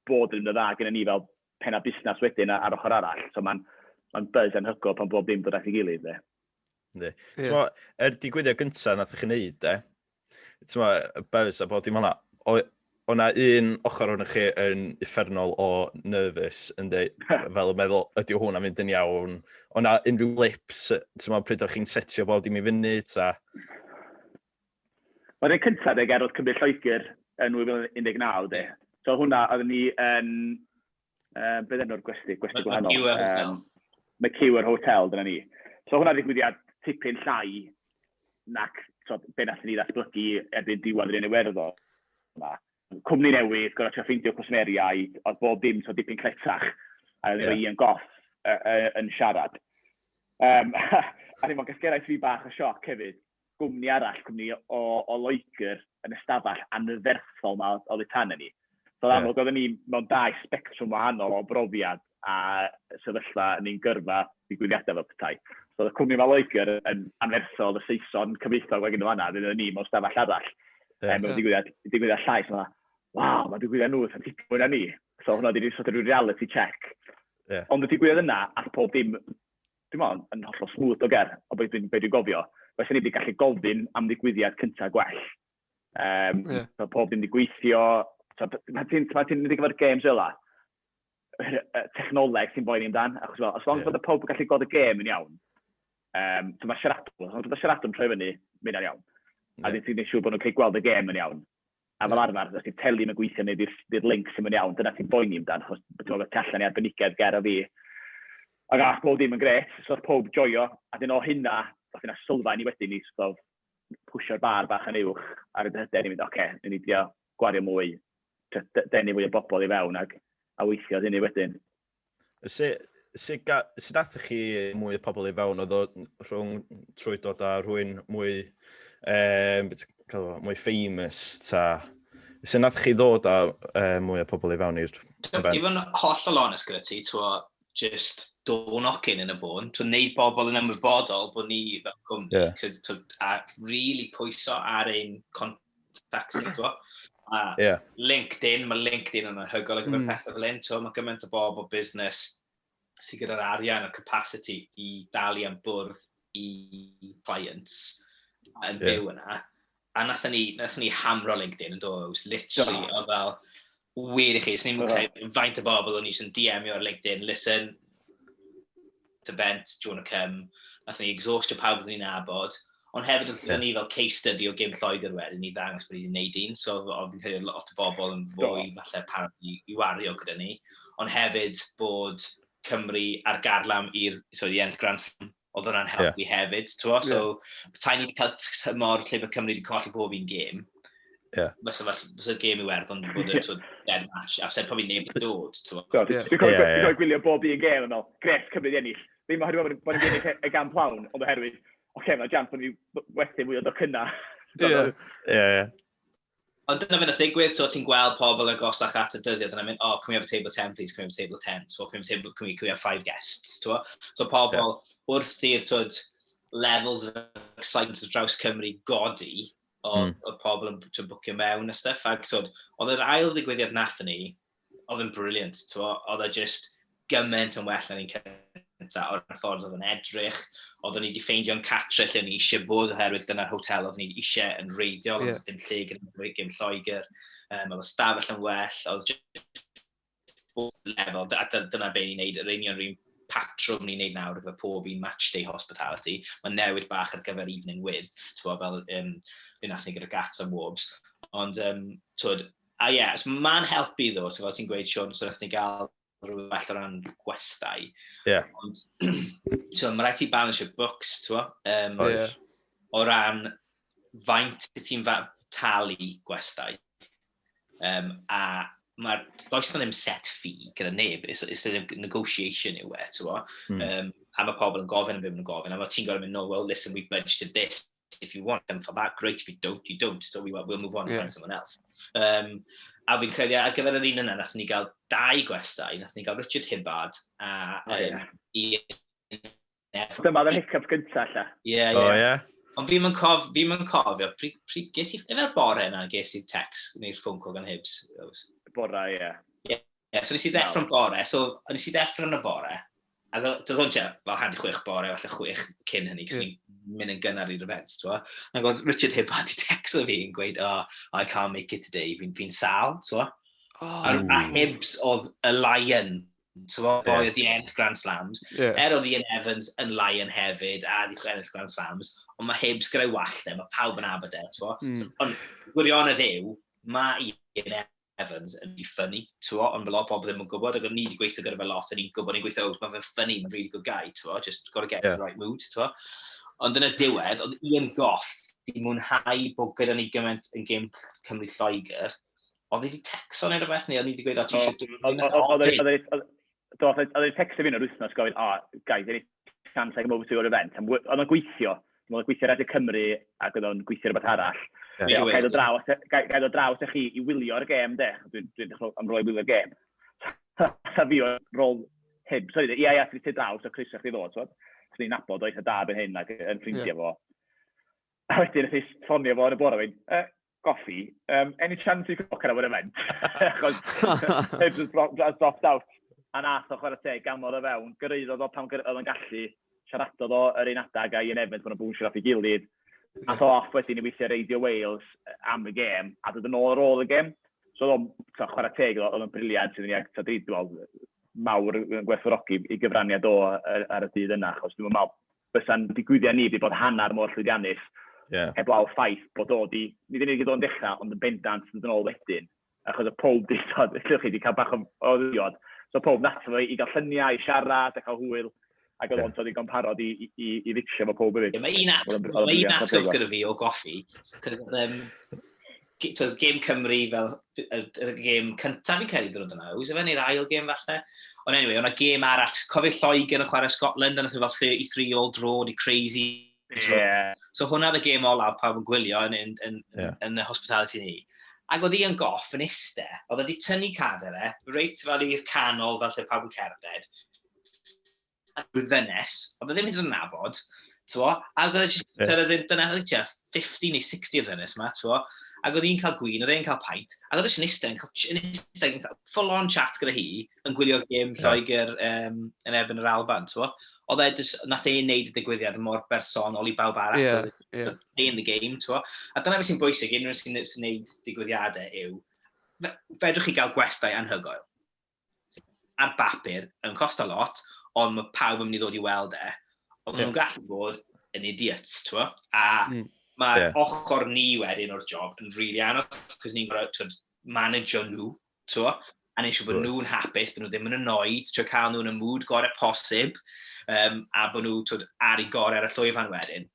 Speaker 3: bod yn mynd yn dda gyda ni fel penna busnes wedyn ar ochr arall. So mae'n ma buzz anhygoel pan bob dim dod at ei gilydd, de.
Speaker 2: Yndi. T'mo, yr digwyddiad gyntaf nath chi wneud, de, t'mo, y buzz a bob dim hwnna, o na un ochr o'n chi yn uffernol o nervous, yn dweud, fel yn meddwl, ydy hwnna'n mynd yn iawn? O na unrhyw blips, t'mo, pryd o'ch chi'n setio bob dim i fyny, ta?
Speaker 3: Mae'r un cyntaf, de, ger oedd Cymru Lloegr yn 2019, de. So hwnna, oedden ni yn, beth enw'r gwesty, gwesty gwahanol?
Speaker 4: McEwer Hotel.
Speaker 3: McEwer Hotel, dyna ni. So hwnna ddigwyddiad tipyn llai nac. So, be nath ni ddatblygu erbyn diwedd yr un Iwerddon yma. Cwmni newydd, gorau trio ffeindio cwsmeriaid, oedd bob dim so dipyn cletach, a oedd yeah. Ian Goff yn siarad. A ddim ond gasgerau fi bach o sioc hefyd, gwmni arall, cwmni o Loegr yn ystafell anferthol ma oedd y tan ni. So, yeah. Amlwg, oedden ni mewn dau sbectrwm wahanol o brofiad a sefyllfa yn ein gyrfa digwyddiadau fel petai. So, oedd y cwmni ma Loegr yn anferthol, y Saeson cyfeithog oedd gen fanna, oedden ni mewn stafell arall. Yeah. Mewn digwyddiad llai, so waw, mae digwyddiad nhw, sy'n tipyn mwy na ni. So, hwnna wedi sort of reality check. Yeah. Ond y digwyddiad yna, a pob dim, dwi'n meddwl, yn hollol smooth o ger, o beth dwi'n dwi gofio. Felly ni wedi gallu gofyn am ddigwyddiad cyntaf gwell. Yeah. So, pob dim wedi gweithio. So, mae ti'n ma ti mynd i gyfer games fel technoleg sy'n boeni amdan. Achos fel, as long as yeah. bod y pob yn gallu gweld y gêm yn iawn, so mae siaradwr, os bod y siaradwr yn troi fyny, mynd ar iawn. A yeah. ti'n gwneud siŵr bod nhw'n cael gweld y gêm yn iawn. A fel arfer, os ti'n teli yn gweithio neu di'r link sy'n mynd iawn, dyna ti'n boeni amdan, achos ti'n meddwl tu allan i arbenigedd ger o fi. Ac ath pob dim yn gret, so oedd pob joio, a dyn o hynna, oedd hynna sylfaen i wedyn i sort of pwsio'r bar bach yn uwch ar y hyder i mynd, oce, okay, ni'n idio gwario mwy, denu fwy o bobl i fewn ac a weithio hynny wedyn.
Speaker 2: Sut nathoch chi mwy o pobl i fewn? Oedd o rhwng trwy dod â rhywun mwy, mwy famous ta? Sut nathoch chi ddod â mwy o pobl i fewn i'r
Speaker 4: event? I fod yn hollol honest gyda ti, twa, just door knocking yn y bôn, to wneud bobl yn ymwybodol bod ni fel cwmni, yeah. So, a really pwyso ar ein contacts ni, twa. A yeah. LinkedIn, mae LinkedIn yn anhygoel ar gyfer pethau fel hyn, twa, mae gymaint o bobl busnes sydd gyda'r arian a'r capacity i dalu am bwrdd i clients yn byw yna. A nathon ni hamro LinkedIn yn do, literally, o fel, wir i chi, swn i'n credu faint o bobl o'n i sy'n DM-io ar LinkedIn, listen, event, do you want to come? Nathon ni exhaustio pawb oedden ni'n nabod, ond hefyd oedd yeah. ni fel case study o gêm Lloegr wedyn i ddangos bod ni wedi gwneud un, so oedd fi'n credu lot o bobl yn fwy falle parod i wario gyda ni, ond hefyd bod Cymru ar garlam i'r so, i ennill Grand Slam, oedd hwnna'n helpu hefyd, t'wo? So, petai ni wedi cael tymor lle bod Cymru wedi colli bob un gêm, fysa gêm Iwerddon wedi bod yn dead match, a fysa probably neb yn dod, t'wo?
Speaker 3: Dwi'n cofio gwylio bob un gêm yn ôl, gret Cymru wedi ennill. Ddim oherwydd bod ni'n ennill y gam plawn, ond oherwydd, oce, okay, mae jans bod ni wedi mwy o docynnau.
Speaker 2: Ie, ie.
Speaker 4: Ond dyna fe nath ddigwydd, so ti'n gweld pobl yn agosach at y dyddiad, yna'n mynd, oh, can we have a table of 10, please, can we have a table of 10, so can we have a table, can we have 5 guests, t'wo? So pobl wrth i'r twyd, levels of excitement ar draws Cymru godi, oedd pobl yn bwcio mewn a stuff, ac twyd, oedd yr ail ddigwyddiad nathon ni, oedd yn brilliant, t'wo? Oedd e just gymaint yn well na ni'n cynta o'r ffordd oedd yn edrych, oedden ni wedi ffeindio'n catre lle ni eisiau bod oherwydd dyna'r hotel oedden ni eisiau yn reiddiol, ond dim lle gyda gêm Lloegr, oedd y stafell yn well, oedd just bob lefel, a dyna be ni'n neud, yr union rhywun patrwm ni'n neud nawr ar gyfer pob un match day hospitality. Mae'n newid bach ar gyfer evening with, t'wo, fel be nath ni gyda Gats a Worbs. Ond, twyd, a ie, yeah, so mae'n helpu ddo, so fel ti'n gweud, Sean, so nath ni gael rhywbeth well o ran gwestai. Ond, so, mae rhaid ti balance your books, t'wo?
Speaker 2: Oes.
Speaker 4: O ran faint ti'n talu gwestai. A mae'r, does na ddim set fee gyda neb, it's a negotiation yw e, t'wo? A mae pobl yn gofyn am be maen nhw'n gofyn, a mae ti'n gorfod mynd, no, well, listen, we budgeted this. If you want them for that, great. If you don't, you don't. So we'll move on and find someone else. A fi'n credu, ar gyfer yr un yna, nath ni gael dau gwestai. Nath ni gael Richard Hibbard a Ian Evans.
Speaker 3: Dyma oedd yr hiccup gyntaf, lla.
Speaker 4: Ie, ie.
Speaker 2: O, ie?
Speaker 4: Ond fi'n mynd cofio, pryd ges i, efo'r bore yna, ges i'r text neu'r phone call gan Hibs.
Speaker 3: Bore, ie.
Speaker 4: Ie, so nes i ddeffro'n bore, so nes i ddeffro'n y bore, ac doedd hwn tua fel 5:30 bore, falle 6 cyn hynny, cos ni'n mynd yn gynnar i'r event, t'wo. Ac oedd Richard Hibbard i texto fi yn gweud, oh, I can't make it today, fi'n sâl, t'wo. A Hibs oedd y Lion, t'wo, boi oedd i ennill Grand Slams. Er oedd Ian Evans yn Lion hefyd, a di ennill Grand Slams, ond mae Hibs gyda'i wallt e, mae pawb yn abod e, t'wo. Ond gwirionedd yw, mae Ian Evans yn really funny, t'wo, ond fel lot o bobl ddim yn gwybod, ac o'n ni wedi gweithio gyda fe lot, a ni'n gwybod, ni'n gweithio, oh, mae fe'n funny, mae'n really good guy, t'wo, just got to get in the right mood, t'wo. Ond yn y diwedd, oedd Ian Gough di mwynhau bod gyda ni gymaint yn gêm Cymru Lloegr. Oedd wedi texo neu rhywbeth, neu oedd ni wedi gweud, o, ti
Speaker 3: eisiau... Do, oedd e'n texto fi yn yr wythnos gofyn, o, guys, any chance I come over to your event? Oedd o'n gweithio, oedd o'n gweithio Radio Cymru ac oedd o'n gweithio rhywbeth arall. Yeah. Gai ddod draw at chi i wylio'r gêm, de. Dwi'n dwi am roi wylio'r gêm. Sa fi o'r rôl heb. Sorry, ia, ia, ti'n draw, so croeso chdi ddod, so. So ni'n nabod o eitha da ben hyn ac yn ffrindiau fo. A wedyn, nath i ffonio fo yn y bore, wedyn, Goffi, any chance you could walk at our event? Achos Hibs has dropped out. A nath o chwarae teg, gamodd o fewn, gyrraeddodd o pan oedd o'n gallu, siaradodd o yr un adag a Ian Evans, maen nhw'n bwnsio off i gilydd. Nath o off wedyn i weithio Radio Wales am y gêm, a dod yn ôl ar ôl y gêm. So oedd o'n, chwarae teg, oedd o'n brilliant, iddyn ni, ac dwi'n meddwl, mawr yn gwerthfawrogi i gyfraniad o ar y dydd yna, achos dwi'n meddwl, bysa'n digwyddiad ni wedi bod hanner mor llwyddiannus, heblaw ffaith bod o di, nid yn unig i ddod yn dechrau, ond yn bendant yn dod yn ôl wedyn, achos y pob di, llwch chi, wedi cael bach o ddiod. So pob nath fo i gael lluniau, i siarad, a cael hwyl, ac oedd o'n ddigon parod i fixio fo pob hefyd.
Speaker 4: Mae un atgof gyda fi o Goffi, so, gêm Cymru fel y gêm cyntaf fi'n credu dod yna. Oes efe neu'r ail gêm falle? Ond anyway, o'na gêm arall. Cofio Lloegr yn chwarae Scotland, a nath fel 33 all draw, di crazy draw. So hwnna oedd y gêm olaf pawb yn gwylio yn y hospitality ni. Ac oedd Ian Goff yn iste, oedd wedi tynnu cader e, reit fel i'r canol fel lle pawb yn cerdded. A rhyw ddynes, oedd e ddim hyd yn nabod, t'wo, ac oedd e just, as in, dyna, oedd e 50 neu 60 o'r ddynes yma, t'wo, ac oedd hi'n cael gwin, oedd e'n cael paint, ac oedd e jyst yn iste, yn iste, yn cael full on chat gyda hi, yn gwylio'r gêm Lloegr yn erbyn yr Alban, t'wo. Oedd e just, nath e wneud y digwyddiad mor bersonol i bawb arall, oedd e playing the game, t'wo. A dyna beth sy'n bwysig, unrhyw sy'n wneud digwyddiadau yw, fedrwch chi gael gwestai anhygoel. Ar bapur, yn costo lot, ond mae pawb yn mynd i ddod i weld e. Ond maen nhw'n gallu bod yn idiots, t'wo. A mae ochr ni wedyn o'r job yn rili anodd, cos ni'n gorfod, t'wod, manageo nhw, t'wo. A ni'n siŵr bod nhw'n hapus, bod nhw ddim yn annoyed, trio cael nhw yn y mood gorau posib, a bod nhw, t'wod, ar eu gorau ar y llwyfan wedyn.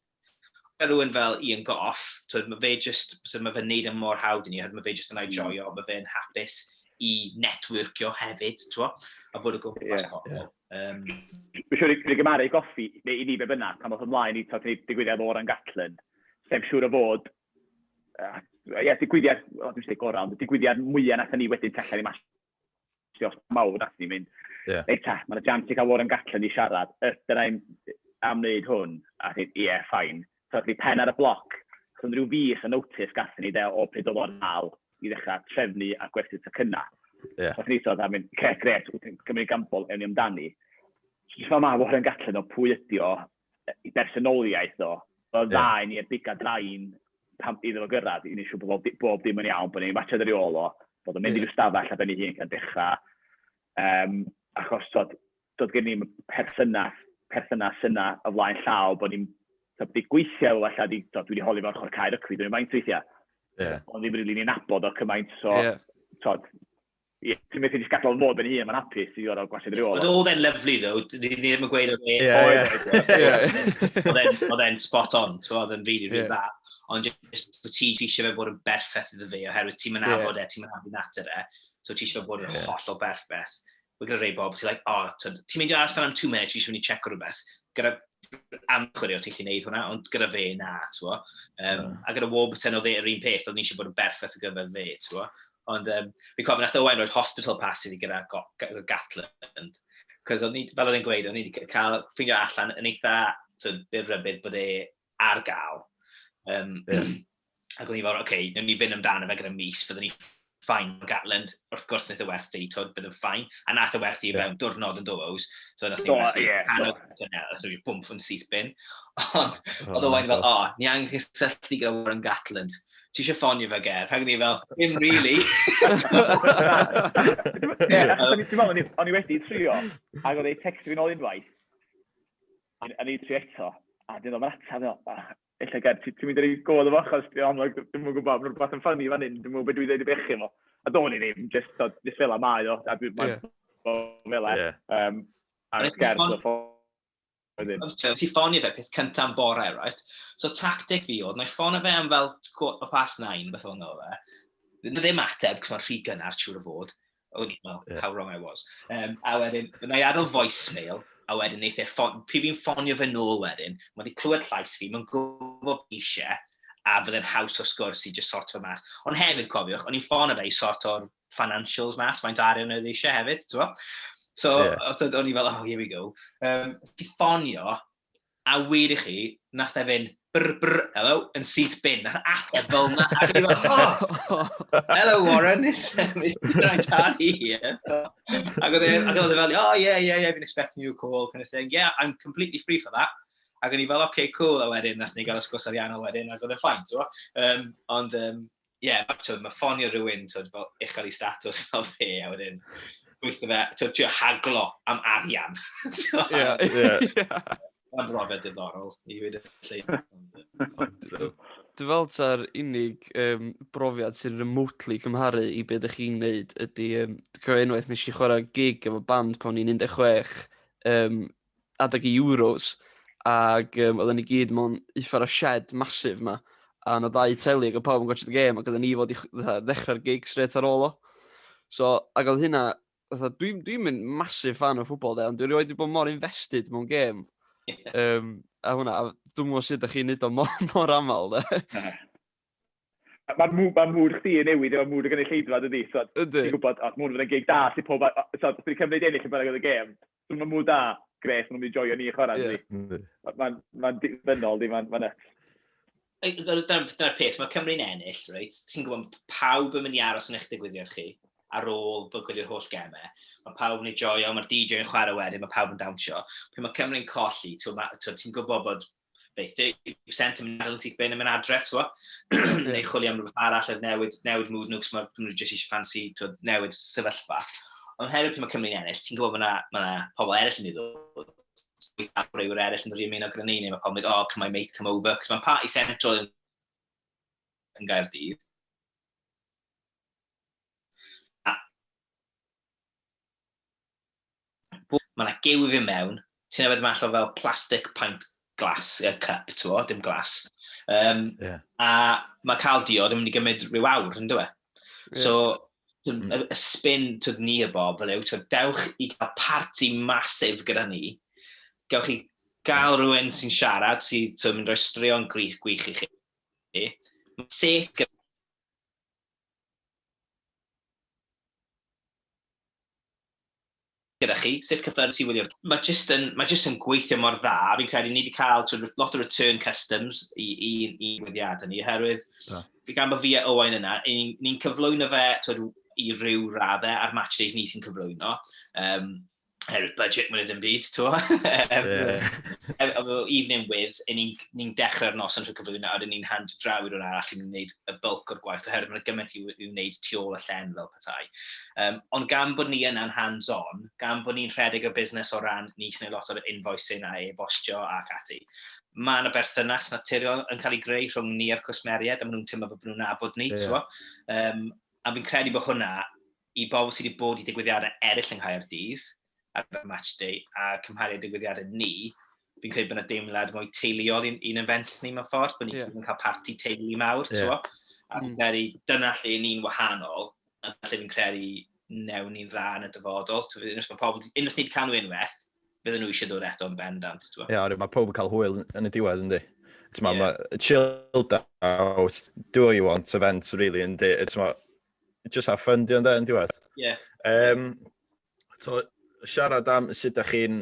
Speaker 4: Mae rhywun fel Ian Goff, t'wod, mae fe just, t'wod, mae fe'n neud e mor hawdd i ni, mae fe just yn enjoyo, mae fe'n hapus i networkio hefyd, t'wo, a bod o gwmpas pobl.
Speaker 3: Dwi'n siŵr i gymaru Goffi, neu i ni be bynnag, pan oedd ymlaen i digwyddiad Warren Gatland, sef siŵr o fod, ie, digwyddiad, o, dwi'n siŵr gorau, ond digwyddiad mwyaf nathon ni wedyn allan i mas os mawr nath ni mynd. Reit ta, mae'n chance i cael Warren Gatland i siarad, dyna i'm am wneud hwn, a dweud, ie, fine. So, ni pen ar y bloc, so rhyw fis o notice gathon ni de o pryd oedd o'n dal i ddechrau trefnu a gwerthu tocynnau. So, ni sôn, a mynd, ce, gret, gymryd gambol, ewn ni amdani. So, jyst fel ma Warren Gatland o pwy ydi o, i bersonoliaeth o, oedd dda i ni ar biga drain pam iddo fo gyrraedd, i ni siŵr bod bob dim yn iawn, bod ni'n watsiad ar ei ôl o, bod o'n mynd i'r ystafell a ben ei hun cael dechrau. Achos dod gen ni'n perthynas yna o flaen llaw, bod ni'n wedi gweithio efo falle, dwi wedi holi fo ochr cae rygbi, dwi'n faint weithiau. Ond ddim rili ni'n nabod o cymaint, so, tod, ie, ti'n methu jyst gadael fod ben ei hun, mae'n hapus i orau gwasad ar ôl.
Speaker 4: Ond oedd e'n lovely, though, ni ddim yn gweud oedd e-
Speaker 2: Oedd,
Speaker 4: oedd. Oedd e'n spot on, t'wo, oedd e'n really, really dda. Ond jyst bod ti eisiau fe bod yn berffaith iddo fe, oherwydd ti'n mynd nabod e, ti'n mynd nabod natur e, so ti eisiau fe bod yn hollol berffaith. Mae gyda rei bobl, ti'n like, oh, ti'n mynd i aros fan am 2 minutes, ti eisiau mynd i check o rhywbeth. Gyda am chwarae, ti'n gallu neud hwnna, ond gyda fe, na, t'wo. A gyda Warburton oedd e yr un peth, oedd ni eisiau bod yn berffaith ar gyfer fe, t'wo. Ond fi'n cofio nath Owain roed hospital pass iddi gyda Gatland. Cos oedd ni, fel oedd e'n gweud, oedd ni wedi cael ffeindio allan yn eitha, t'wod, byr rybudd bod e ar gael. Ac o'n i fel, oce, okay, newn ni fynd amdano fe gyda mis, fyddwn ni fine. Gatland, wrth gwrs wnaeth e werthu, t'wod, bydd yn fine. A nath e werthu fewn diwrnod yn doos. So nath ni werthu hanner o nath ni bwmff yn syth bin. Ond oedd Owain fel, o, ni angen cysylltu gyda Warren Gatland. Ti eisiau ffonio fe, Ger? Rhag ni fel, dim really.
Speaker 3: Ie, achos dwi'n meddwl, o'n i wedi trio, ac oedd ei text fi'n ôl unwaith, a ni trio eto, a dyn nhw'n ateb, ella Ger, ti'n mynd i roi go iddo fo, achos dwi'n amlwg, dwi'm yn gwybod, mae'n rhywbeth yn ffynnu fan hyn, dwi'm yn gwybod beth dwi'n dweud i bechu fo. A do'n i ddim, just fel 'a mae o, a dwi'n mae'n fel 'a. A
Speaker 4: Ond
Speaker 3: Ger, so
Speaker 4: Ti'n ffonio fe peth cyntaf yn bore, right? So tactic fi oedd, na i ffonio fe am fel 9:15, beth o'n fe. Ddim ateb, cos mae'n rhy gynnar, siŵr o fod. Oh, well, yeah. How wrong I was. A wedyn, na i adael voicemail, a wedyn neith e, pryd fi'n ffonio fe nôl wedyn, mae wedi clywed llais fi, mae'n gwybod eisiau, a fydde'n haws o sgwrs i just sort o mas. Ond hefyd, cofiwch, o'n i'n ffonio fe i sort o'r financials mas, faint o arian oedd eisiau hefyd, ti'n So, yeah. So, o'n i fel, "Oh, here we go." Ti ffonio, a wir i chi, nath e fynd, "Brr, brr, hello," yn syth bin. Nath ateb fel na. Ac o'n i fel, "Oh, hello Warren, it's Peter Tardy here." Ac oedd e fel, "Oh, yeah, I've been expecting you a call," kind of thing. "Yeah, I'm completely free for that." Ac o'n i fel, "Okay, cool." A wedyn, nath ni gael y sgwrs ariannol wedyn, ac oedd e'n fine, ti'n Ond, yeah, mae ffonio rhywun, twyd, fel uchel i status fel fe, a wedyn, gweithio fe, twyd, trio haglo am arian. So, Mae'n brofiad diddorol i ddweud y lle.
Speaker 1: Dwi'n fel ta'r unig brofiad sy'n remotely cymharu i beth ydych chi'n neud ydy, dwi'n cofio unwaith nes i chwarae gig efo band pan o'n i'n 16, adeg i Euros, ac oedden ni gyd mewn uffar o shed massive ma, a yna ddau teli ac oedd pawb yn gwatchio y gêm, ac oedden ni fod i ddechrau'r gig straight ar ôl o. So, ac oedd hynna, fatha, dwi'n dwi mynd massive fan o ffwbol, de, ond dwi'n rioed wedi bod mor invested mewn gêm. A hwnna, a dwi'n gwybod sut ydych chi'n neud o mor, mor aml, de.
Speaker 3: Mae'r mood chdi yn newid efo mood y gynulleidfa, dydy? So, ti'n gwybod, os mwyn fydd yn gig da, si pob, so, os ti'n cymryd ennill yn bynnag oedd y gêm, so mae'n mood da, gres, maen nhw'n mynd i joio ni chwarae, dydy? Mae'n ma dibynnol, di, mae'n ma nuts.
Speaker 4: Dyna'r peth, mae Cymru'n ennill, reit? Ti'n gwybod, pawb yn mynd i aros yn eich digwyddiad chi ar ôl bod gwylio'r holl gemau. Mae pawb yn ei joio, mae'r DJ yn chwarae wedyn, mae pawb yn dawnsio. Pryd mae Cymru'n colli, ti'n gwybod bod beth, 30% yn mynd adael yn syth bin yn mynd adre, ti'n neu chwilio am rhywbeth arall a newid mood nhw, cos mae nhw jyst eisiau ffansi, twyd, newid sefyllfa. Ond hefyd pryd mae Cymru'n ennill, ti'n gwybod bod ma pobl eraill yn mynd i ddod. Rhywun eraill yn dod i ymuno gyda ni, neu mae pobl yn mynd, "Oh, can my mate come over?" Cos mae'n party central yn Gaerdydd. A mae yna giw i fi mewn, ti'n yfed mas o fel plastic pint glass, cup, ti'n bo, dim glass. A mae cael diod yn mynd i gymryd rhyw awr, yn dweud? So, y spin twyd ni y bobl yw, twyd, dewch i gael party massive gyda ni. Gewch chi gael rhywun sy'n siarad, sy'n twyd, mynd rhoi straeon gwych, gwych i chi. Mae set gyda chi, sut cyffyrdd i wylio'r. Mae jyst yn gweithio mor dda. Fi'n credu ni wedi cael twyd, lot o return customs i wyddiadau ni, oherwydd fi gan bod fi a Owain yna, ni cyflwyno fe twyd, i ryw raddau ar match days ni sy'n cyflwyno. Oherwydd budget mwyn dim byd, ti'n Efo Evening With, ni'n ni dechrau'r nos yn rhyw cyflwyno, a ni'n hand draw i rhywun arall i'n gwneud y bulk o'r gwaith, oherwydd mae'n gymaint i'w wneud tu ôl y llen fel petai. Ond gan bod ni yna'n hands-on, gan bod ni'n rhedeg y busnes o ran ni sy'n gwneud lot o'r invoicing a e-bostio ac ati, mae yna berthynas naturiol yn cael ei greu rhwng ni a'r cwsmeriaid, a maen nhw'n teimlo bod nhw'n nabod ni, yeah. A fi'n credu bod hwnna, i bobl sydd wedi bod i digwyddiadau eraill yng Nghaerdydd, ar y match day, a cymharu digwyddiadau ni, fi'n credu bod yna deimlad mwy teuluol i'n events ni mewn ffordd, bod ni'n yeah. cael parti teulu mawr, yeah. A fi'n credu dyna lle ni'n wahanol, a lle fi'n credu newn ni'n dda yn y dyfodol. Unwaith mae pobl, unwaith ni wedi cael nhw unwaith, bydden nhw eisiau dod eto yn bendant.
Speaker 2: Ie, yeah, mae pob yn cael hwyl yn y diwedd, yndi? Ti'n yeah. Chilled out, do what you want events, really, yndi? Ti'n just have fun, di ond yn diwedd. So, siarad am sut ydych chi'n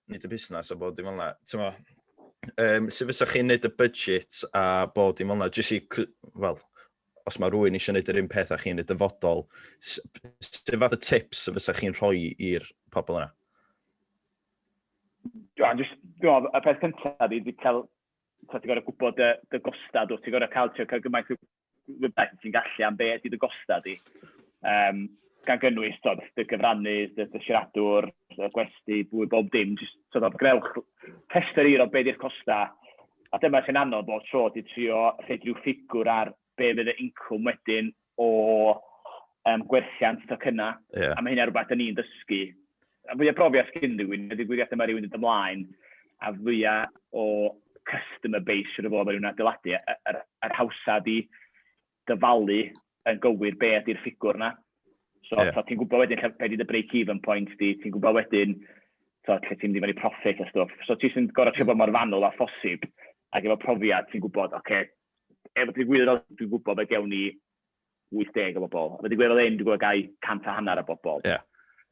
Speaker 2: neud y busnes a bod dim fel yna. Ti'n sut fysa chi'n neud y budget a bod dim fel yna, jyst i, wel, os mae rhywun eisiau neud yr un peth a chi'n y dyfodol, sut fath o tips fysa chi'n rhoi i'r pobl yna?
Speaker 3: Dwi'n just, dwi'n y peth cyntaf ydi cael, ti'n gorau gwybod dy gostau, ti'n gorau cael, ti'n cael gymaint o wybodaeth ti'n gallu am be ydy dy gostau di. Gan gynnwys tod, dy gyfrannu, dy siaradwr, y gwesti, bwyd, bob dim. Just, tod, gnewch rhestr hir o be di'r costau. A dyma sy'n anodd bob tro, di trio rhaid rhyw ffigwr ar be fydd y incwm wedyn o gwerthiant tocynnau. A mae hynna rhywbeth da ni'n dysgu. A fwyaf profiad sgyn rhywun, y digwyddiadau mae rhywun yn dod ymlaen, a fwyaf o customer base siwr o fod mae rhywun adeiladu, yr hawsa di dyfalu yn gywir be ydy'r ffigwr na. So, yeah, ti'n gwybod wedyn lle, be di dy break-even point di, ti'n gwybod wedyn so, lle ti'n mynd i fyny profit a stwff. So ti sy'n gorau trio bod mor fanwl a phosib, ac efo profiad ti'n gwybod, oce, okay, efo digwyddiad dwi'n gwybod be gewn ni 80 o bobl. Efo digwyddiad fel hyn, dwi'n gwybod gai 150 o bobl.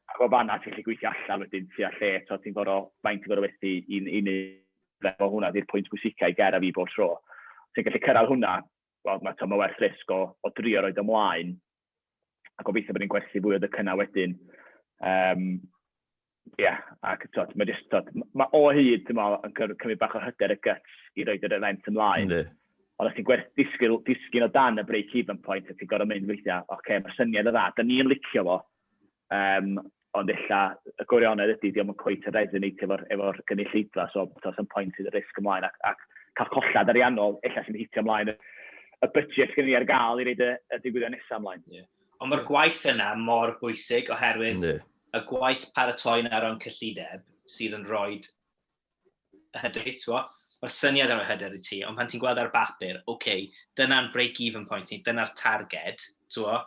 Speaker 3: Ac o fanna ti'n gallu gweithio allan wedyn tua lle, so ti'n gorau, faint ti'n gorau werthu i neud efo hwnna, di'r pwynt pwysica i Ger a fi bob tro. Ti'n gallu cyrraedd hwnna, wel, mae werth risg o drio roed ymlaen, a gobeithio bod ni'n gwerthu fwy o docynnau wedyn. Yeah, ac tod, mae just, tod, mae o hyd, dwi'n meddwl, yn cymryd bach o hyder y guts i roed yr event ymlaen. Ond os ti'n gwerth disgyn o dan y break-even point, a ti'n gorfod mynd weithiau, oce, okay, mae'r syniad y dda, da ni'n licio fo, ond ella y gwirionedd ydy, diolch yn cweit yn resonate efo gynulleidfa, so does yn point i'r risg ymlaen, ac cael collad ariannol, ella sy'n hitio ymlaen y budget gen ni ar gael i reid y digwyddiad nesaf ymlaen.
Speaker 4: Yeah. Ond mae'r gwaith yna mor bwysig oherwydd y gwaith paratoi yna rhan cyllideb sydd yn rhoi hyder i ti. Mae'r syniad yn rhoi hyder i ti, ond pan ti'n gweld ar bapur, oce, okay, dyna'n break-even point ni, dyna'r targed, t'wo,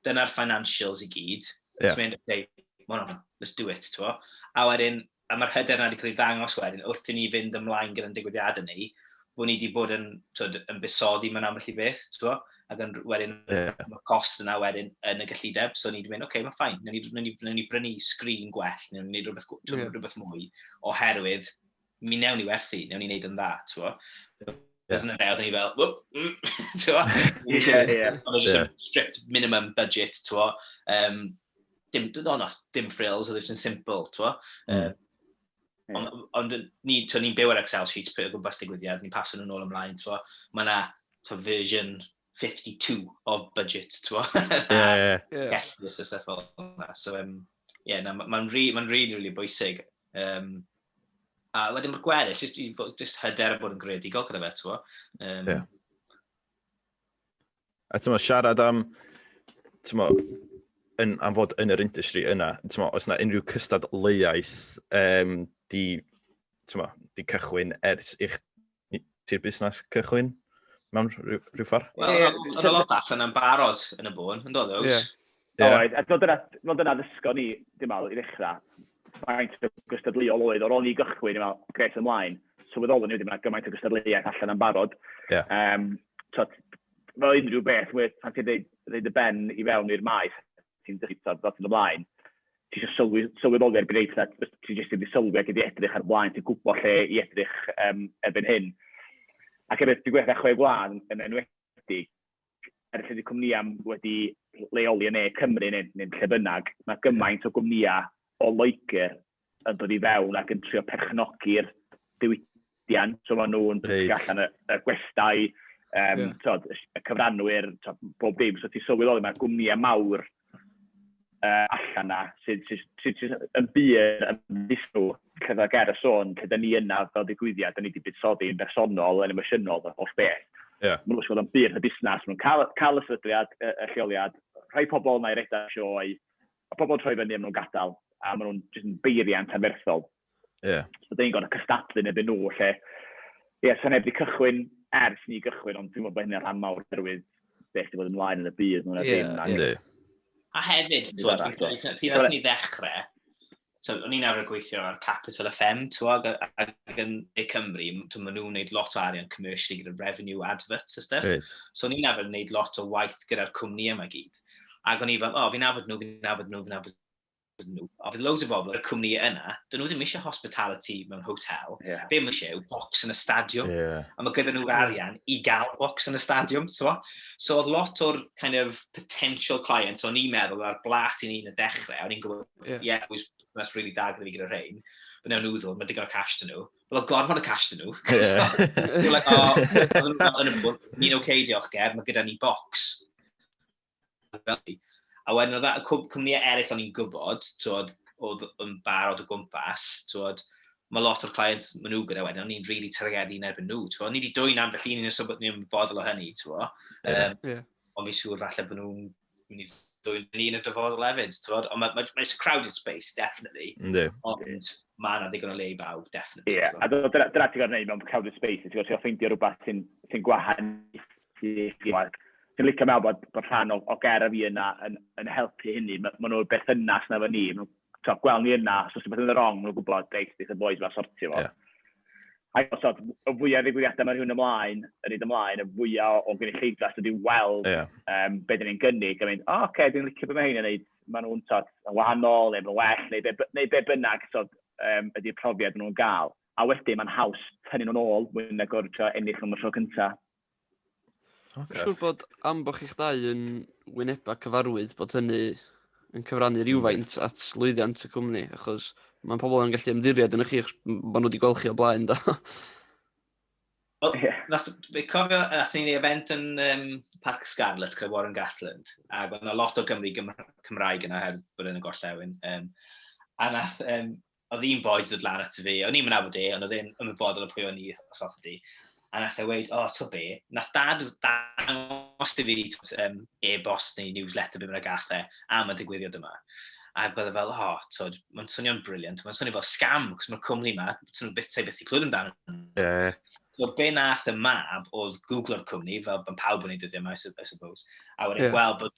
Speaker 4: dyna'r financials i gyd. Ti'n mynd, okay, ma' let's do it, t'wo. A wedyn, a mae'r hyder yna wedi cael ei ddangos wedyn, wrth i ni fynd ymlaen gyda'n digwyddiadau ni, bod ni wedi bod yn, twyd, yn buddsoddi mewn ambell i beth, t'wo, ac yn, wedyn mae'r cost yna wedyn yn y gyllideb, so ni wedi mynd, oce, okay, mae'n fine, newn ni brynu sgrin gwell, newn ni wneud rhywbeth, rhywbeth mwy, oherwydd mi newn ni werthu, newn ni wneud yn dda, t'wo. Yeah. Yn y oedden ni fel, whoop, t'wo. Ond just a strict minimum budget, t'wo. Dim, no, no, dim frills, oedd e just yn simple, t'wo. Ond ni, t'wo, ni'n byw ar Excel sheets o gwmpas digwyddiad, ni'n paso nhw'n ôl ymlaen, t'wo. Mae yna, t'wo, version 52 of budget, t'wo. Guest list a stuff fel yna. So, yeah, na, mae'n ma really, really bwysig. A wedyn mae'r gweddill, just hyder a bod yn greadigol gyda fe, t'wo.
Speaker 2: A ti'n siarad am, ti'n am fod yn yr industry yna, ti'n oes yna unrhyw cystadleuaeth di, ti'n di cychwyn ers i'ch ti'r busnes cychwyn mewn rhyw ffordd?
Speaker 4: Wel, oedd yna lot allan yn barod yn y bôn, yn dod oes?
Speaker 3: Ie. Oedd, a fel dyna ddysgo ni, dwi'n meddwl, i ddechrau, faint o gystadleuol oedd, o'r ôl ni gychwyn, dwi'n meddwl, gret ymlaen, sylweddolwn ni wedyn, mae gymaint o gystadleuaeth allan yn barod. Tod, fel unrhyw beth, pan ti'n dweud y ben i fewn i'r maes, ti'n dysgu, tod, fel ti'n ymlaen, ti eisiau sylweddoli erbyn eitha, ti jyst wedi sylwi ac wedi edrych ar blaen, ti'n gwybod lle i edrych erbyn hyn. Ac hefyd, dwi'n gweithio Chwe Gwlad yn enwedig, er lle di cwmnïau wedi leoli yn ne Cymru neu lle bynnag, mae gymaint o gwmnïau o Loegr yn dod i fewn ac yn trio perchnogi'r diwydiant. So maen nhw'n allan y gwestai, tod, y cyfranwyr, tod, bob dim. So ti'n sylweddoli, mae gwmnïau mawr allan na sydd yn bur yn ddisgwyl lle fel Ger y sôn, lle da ni yna fel digwyddiad, da ni wedi buddsoddi yn bersonol, yn emosiynol, y holl beth. Maen nhw'n bod yn bur y busnes, maen nhw'n cael y sefydliad, y lleoliad, rhai pobl yna i redeg sioe, a pobl yn troi fyny a maen nhw'n gadael, a maen nhw'n jyst yn beiriant anferthol. So, da ni'n gorfod cystadlu yn erbyn nhw, lle, ie, yeah, so neb wedi cychwyn ers ni gychwyn, ond dwi'n meddwl bod hynny'n rhan mawr oherwydd beth sydd bod ymlaen yn y byd, mwyn dim.
Speaker 4: A hefyd, pryd nath ni ddechrau, so o'n i'n arfer gweithio ar Capital FM, t'wo, ac yn De Cymru, t'wo, maen nhw'n gwneud lot o arian commercially gyda revenue adverts a stuff. So o'n i'n arfer gwneud lot o waith gyda'r cwmni yma gyd. Ac o'n i fel, oh, fi'n nabod nhw, fi'n nabod nhw, fi'n nabod nhw. A fydd loads o bobl y cwmni yna, dyn nhw ddim eisiau hospitality mewn hotel. Be maen eisiau yw box yn y stadiwm. A mae gyda nhw'r arian i gael box yn y stadiwm. So, so oedd lot o'r kind of potential clients o'n i'n meddwl ar blat i ni yn y dechrau. O'n i'n gwybod, yeah, was, that's really da gyda fi gyda rhain. But newn nhw ddod, mae digon o cash dyn nhw. Wel, oedd gormod o cash dyn nhw. So, like, oh, yn y bôn, ni'n okay, diolch Ger, mae gyda ni box. A wedyn oedd y cwmnïau eraill o'n i'n gwybod, t'wod, oedd yn barod o gwmpas, t'wod, mae lot o'r clients maen nhw gyda wedyn, o'n i'n really targedu yn erbyn nhw, t'wod. Ni wedi dwyn ambell un, ni'n ymwybodol o hynny, t'wod. Ond fi'n siŵr falle bod nhw'n mynd i ddwy ni yn y dyfodol hefyd, ti'n Ond mae, it's a crowded space, definitely.
Speaker 2: Yndi.
Speaker 4: Ond mae yna ddigon o le i bawb, definitely.
Speaker 3: Ie, yeah. A dyna ti'n gorfod gwneud mewn crowded space, ti'n gorfod ffeindio rhywbeth sy'n gwahaniaethu. Ti'n licio meddwl bod rhan o ger a fi yna yn helpu hynny. Mae ma nhw'r berthynas na fo ni. Ma nhw'n gweld ni yna, so os rhywbeth yn wrong, maen nhw'n gwybod, reit, neith y boys ma sortio fo. Ac os oedd, y fwyaf ddigwyddiadau mae rhywun ymlaen, yn neud ymlaen, y fwyaf o gynulleidfa sydd wedi weld be dyn ni'n gynnig, a mynd, o, oh, oce, okay, dwi'n licio be mae hyn yn neud, maen nhw'n tod, yn wahanol, neu yn well, neu be bynnag tod, ydy'r profiad maen nhw'n gael. A wedyn mae'n haws tynnu nhw'n ôl, mwy na gorfod trio ennill nhw'n y tro cyntaf.
Speaker 1: Okay. Siŵr bod am bod chi'ch dau yn wynebau cyfarwydd bod hynny yn cyfrannu rhywfaint at lwyddiant y cwmni, achos mae pobl yn gallu ymddiried yn chi, achos maen nhw wedi gweld chi o blaen, da.
Speaker 4: Wel, nath, fi cofio, nath ni event yn Parc Scarlett gyda Warren Gatland, ac oedd yna lot o Gymru Cymraeg yna hefyd bod yn y gorllewin. A nath, oedd un boi dod lan at fi, o'n i'n nabod e, ond oedd e'n ymwybodol o pwy o'n i, os off di. A nath e weud, o, oh, be, nath dad dangos i fi e-bost neu newsletter be bynnag gath e am y digwyddiad yma. Ac oedd e fel, o, oh, twyd, mae'n swnio'n brilliant, mae'n swnio fel scam, cos mae'r cwmni yma, sy'n nhw byth byth i clywed amdano. So be nath y mab oedd Google'r cwmni, fel bod pawb yn ei dyddiau yma, I suppose, a wedyn gweld bod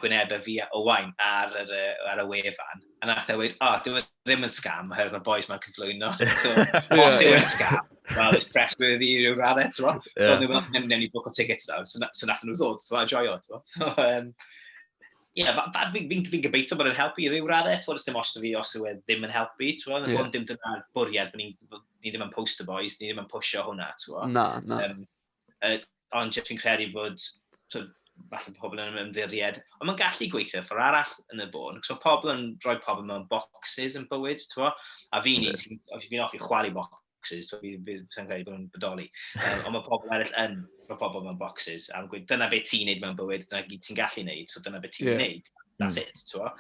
Speaker 4: gwynebau fi a Owain ar y wefan, a nath e weud, o, oh, dyw e ddim yn scam, oherwydd mae'r boys ma'n cyflwyno. So, os yw e'n scam, well, it's trustworthy i ryw raddau, ti'n gwbod? So, nhw fel, newn ni book o tickets nawr, so nath nhw ddod, ti'n gwbod, a joio, ti'n gwbod? So, ie, fi'n gobeithio bod yn helpu i ryw raddau, ti'n gwbod, dim os fi os yw e ddim yn helpu, ti'n gwbod? Ond dim dyna'r bwriad, bod ni ddim yn poster boys, ni ddim yn pwysio hwnna, ti'n gwbod?
Speaker 1: Na, na.
Speaker 4: Ond jyst fi'n credu bod so, falle pobl yn ymddiried. Ond mae'n gallu gweithio ffordd arall yn y bôn. So pobl yn rhoi pobl mewn boxes yn bywyd, ti'n gwbod? A fi'n un fi'n hoffi chwalu boxes, so fi'n credu bod nhw'n bodoli. Ond mae pobl eraill yn rhoi pobl mewn boxes. A gweud, dyna beth ti'n neud mewn bywyd, dyna gyd ti'n gallu neud, so dyna beth ti'n neud. That's it, ti'n gwbod?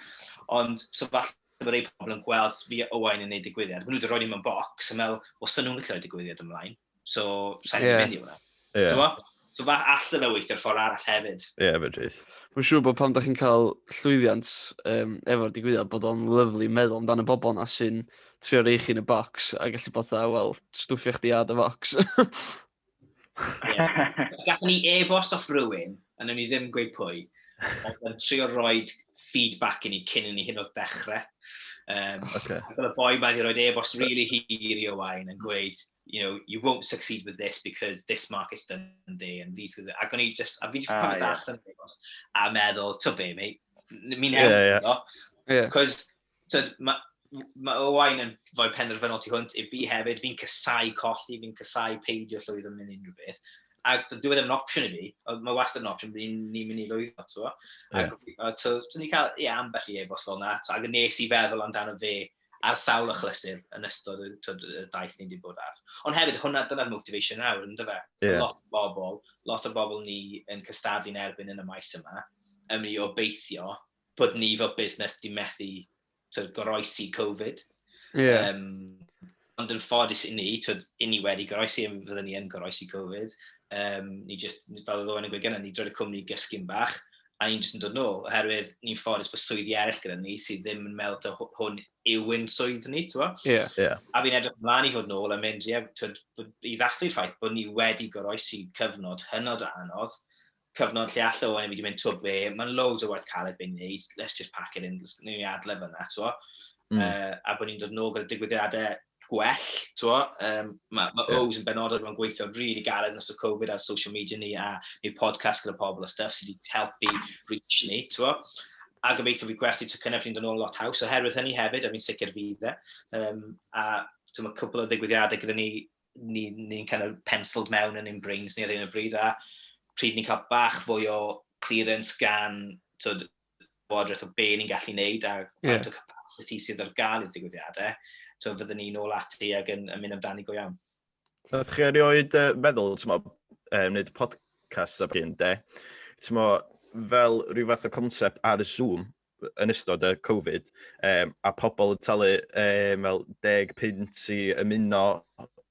Speaker 4: Ond, so falle bod rhai pobl yn gweld fi a Owain yn neud digwyddiad. Maen nhw wedi rhoi ni mewn box, a meddwl, wel, sy'n nhw'n gallu rhoi digwyddiad ymlaen. So, sa'n mynd i hwnna. Ti'n gwbod? So fa allan o weithio'r ffordd arall hefyd.
Speaker 2: Ie, yeah, fedrith.
Speaker 1: Mae'n siŵr bod pan da chi'n cael llwyddiant efo'r digwyddiad, bod o'n lyfli meddwl amdano bobl na sy'n trio rhoi chi yn y box a gallu bod dda, wel, stwffio chdi ar y box.
Speaker 4: Ie. Gathon ni e-bost off rhywun, a wnawn ni ddim gweud pwy, ond yn trio rhoi feedback i ni cyn i ni hyd yn oed dechrau. Ac oedd y boi ma wedi rhoi e-bost really hir i Owain yn gweud, you won't succeed with this because this market's Dundee and these are the... Ac o'n i just, a fi just cofio darllen yr e-bost a meddwl, to be, mate, mi'n helpu, no? Cos, tyd, ma Owain yn fwy penderfynol tu hwnt i fi hefyd, fi'n casau colli, fi'n casau peidio llwyddo mewn unrhyw beth. Ac dyw e ddim yn opsiwn i fi, ond mae wastad yn opsiwn, ni'n mynd i lwyddo, ti'n gwbod? Ac, a, so, so ni cael, ie, ambell i e-bost fel 'na, so, ac nes i feddwl amdano fe ar sawl achlysur yn ystod y daith ni wedi bod ar. Ond hefyd, hwnna, dyna'r motivation nawr, ynddo fe? Lot o bobl ni yn cystadlu'n erbyn yn y maes yma, yn mynd i obeithio bod ni fel busnes di methu goroesi Covid. Ond yn ffodus i ni, i ni wedi goroesi, a fyddwn ni yn goroesi Covid. Ni just, fel oedd Owen yn gweud gynna, ni droed y cwmni gysgu'n bach, a ni'n just yn dod nôl, oherwydd ni'n ffodus bod swyddi eraill gyda ni sydd ddim yn meddwl taw hwn yw ein swydd ni, ti'n gwbod? A fi'n edrych ymlaen i fod nôl a mynd, ie, twyd, bod, i ddathlu'r ffaith bod ni wedi goroesi cyfnod hynod o anodd, cyfnod lle all Owen wedi mynd, twyd be, mae'n loads o waith caled be'n wneud, let's just pack it in, ni'n ni adle fyna, ti'n gwbod? A bod ni'n dod nôl gyda digwyddiadau gwell, ti'n gwbod? Ma Ows yn benodol mae'n gweithio really galed yn ystod Covid ar social media ni a ni'r podcast gyda pobl a stuff sydd wedi helpu reach ni, ti'n gwbod? A gobeithio fi gwerthu tocynnau pryd yn dod nôl lot haws, oherwydd hynny hefyd, a fi'n sicr fydd e. A so mae cwpl o ddigwyddiadau gyda ni, ni'n kind of penciled mewn yn ein brains ni ar hyn o bryd, a pryd ni'n cael bach fwy o clearance gan, twyd, wybodaeth o be ni'n gallu neud a faint o capacity sydd ar gael i'r digwyddiadau, so fyddwn ni'n ôl ati ac yn mynd amdani go iawn.
Speaker 2: Nath chi erioed meddwl, t'mo, wneud podcast a hyn, de? T'mo, fel rhyw fath o concept ar y Zoom yn ystod y Covid, a pobl yn talu fel 10 punt i ymuno,